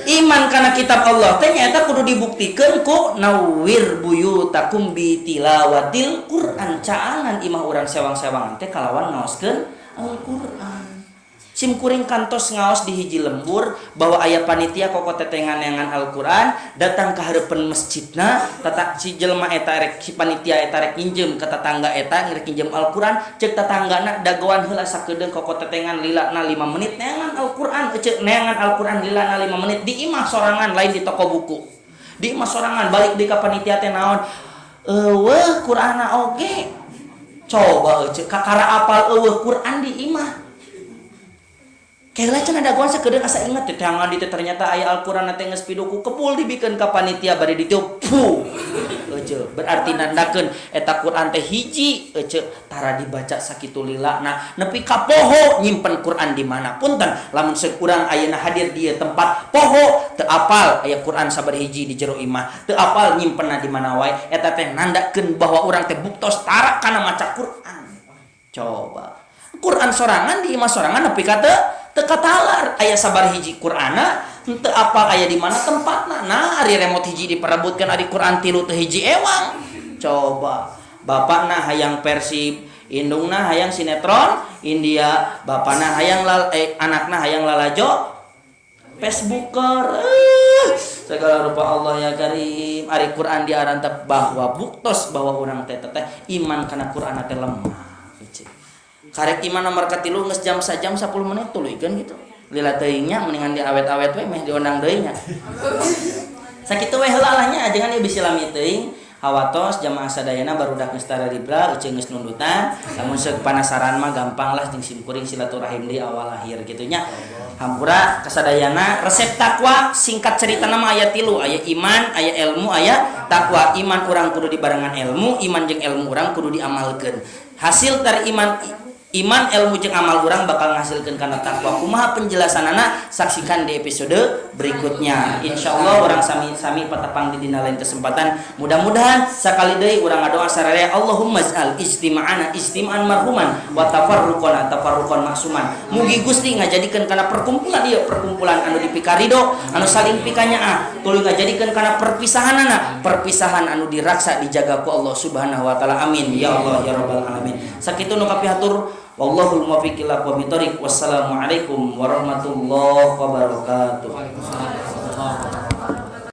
Iman kana kitab Allah teh nyaeta kudu dibuktikeun ku nawwir buyutakum bi tilawatil Quran. Caangan imah urang sewang-sewangan teh kalawan ngaoskeun Al-Qur'an. Sim kuring kantos ngaos di hiji lembur bahwa aya panitia koko tetengan-neangan Al-Qur'an datang ka hareupeun masjidna, tata si jelema eta rek si panitia eta rek nginjem ka tetangga eta rek nginjem Al-Qur'an, ceuk tetanggana dagoan heula sakedeung koko tetengan lilana 5 menit neangan Al-Qur'an, ceuk neangan Al-Qur'an lilana 5 menit di imah sorangan lain di toko buku. Di imah sorangan balik deui ka panitia teh naon? Eueuh Qur'anna oge. Coba ceuk kakara apal eueuh Qur'an di imah. Kela cenah dagoan sakedeung asa inget teh tangan di teh ternyata aya Al-Qur'an teh geus piduku kepul dibikeun ka panitia bari ditiup pu. Euceu berarti nandakeun eta Qur'an teh hiji euceu tara dibaca sakitu lilana nepi ka poho nyimpen Qur'an di mana. Punten lamun seuk urang ayeuna hadir di ieu tempat poho teu apal aya Qur'an sabar hiji di jero imah, teu apal nyimpenna di mana wae, eta teh nandakeun bahwa urang teh buktos tara kana maca Qur'an. Coba Qur'an sorangan di imah sorangan nepi ka teu katalar aya sabar hiji Qur'ana henteu apal aya di mana tempatna. Nah ari remote hiji diperebutkeun ari Qur'an tilu teu hiji ewang. Coba bapakna hayang Persib, indungna hayang sinetron India, bapakna hayang anakna hayang lalajo Facebooker. Segala rupa Allah ya Karim. Ari Qur'an diarantep bahwa buktos bahwa urang teh teh iman kana Qur'an teh lemah. Karek iman nomor katilu geus jam sajam 10 menit tuluykeun gitu. Lila teuing nya mendingan diawet-awet we meh diondang deui nya. Sakitu we heula lah nya ajengan ieu bisi lami teuing. Hawatos jamaah sadayana barudak geus tararibra euceung geus nundutan. Lamun seuk panasaran mah gampang lah jeung simkuring silaturahim di awal akhir kitu nya. Hampura kasadayana resep takwa singkat cerita nama aya tilu, aya iman, aya ilmu, aya takwa. Iman urang kudu dibarengan ilmu, iman jeung ilmu urang kudu diamalkeun. Hasil dari iman iman ilmu jeung amal urang bakal ngasilkeun kana takwa. Kumaha penjelasanana saksikan di episode berikutnya. Insyaallah urang sami-sami patepang di dina lain kesempatan. Mudah-mudahan sakali deui urang ngadoa sararea Allahumma ij'al ijtima'ana ijtima'an marhuman wa tafarruqana tafarruqan maksuman. Mugi Gusti ngajadikeun kana perkumpulan ieu perkumpulan anu dipikarido, anu saling pikanyaah, tuluy ngajadikeun kana perpisahanana perpisahan anu diraksa dijaga ku Allah Subhanahu wa taala. Amin ya Allah ya rabbal alamin. Sakitu nu kapihatur. Wallahul muwaffiq ila aqwamit thoriq. Wassalamualaikum warahmatullahi wabarakatuh. Waalaikumsalam.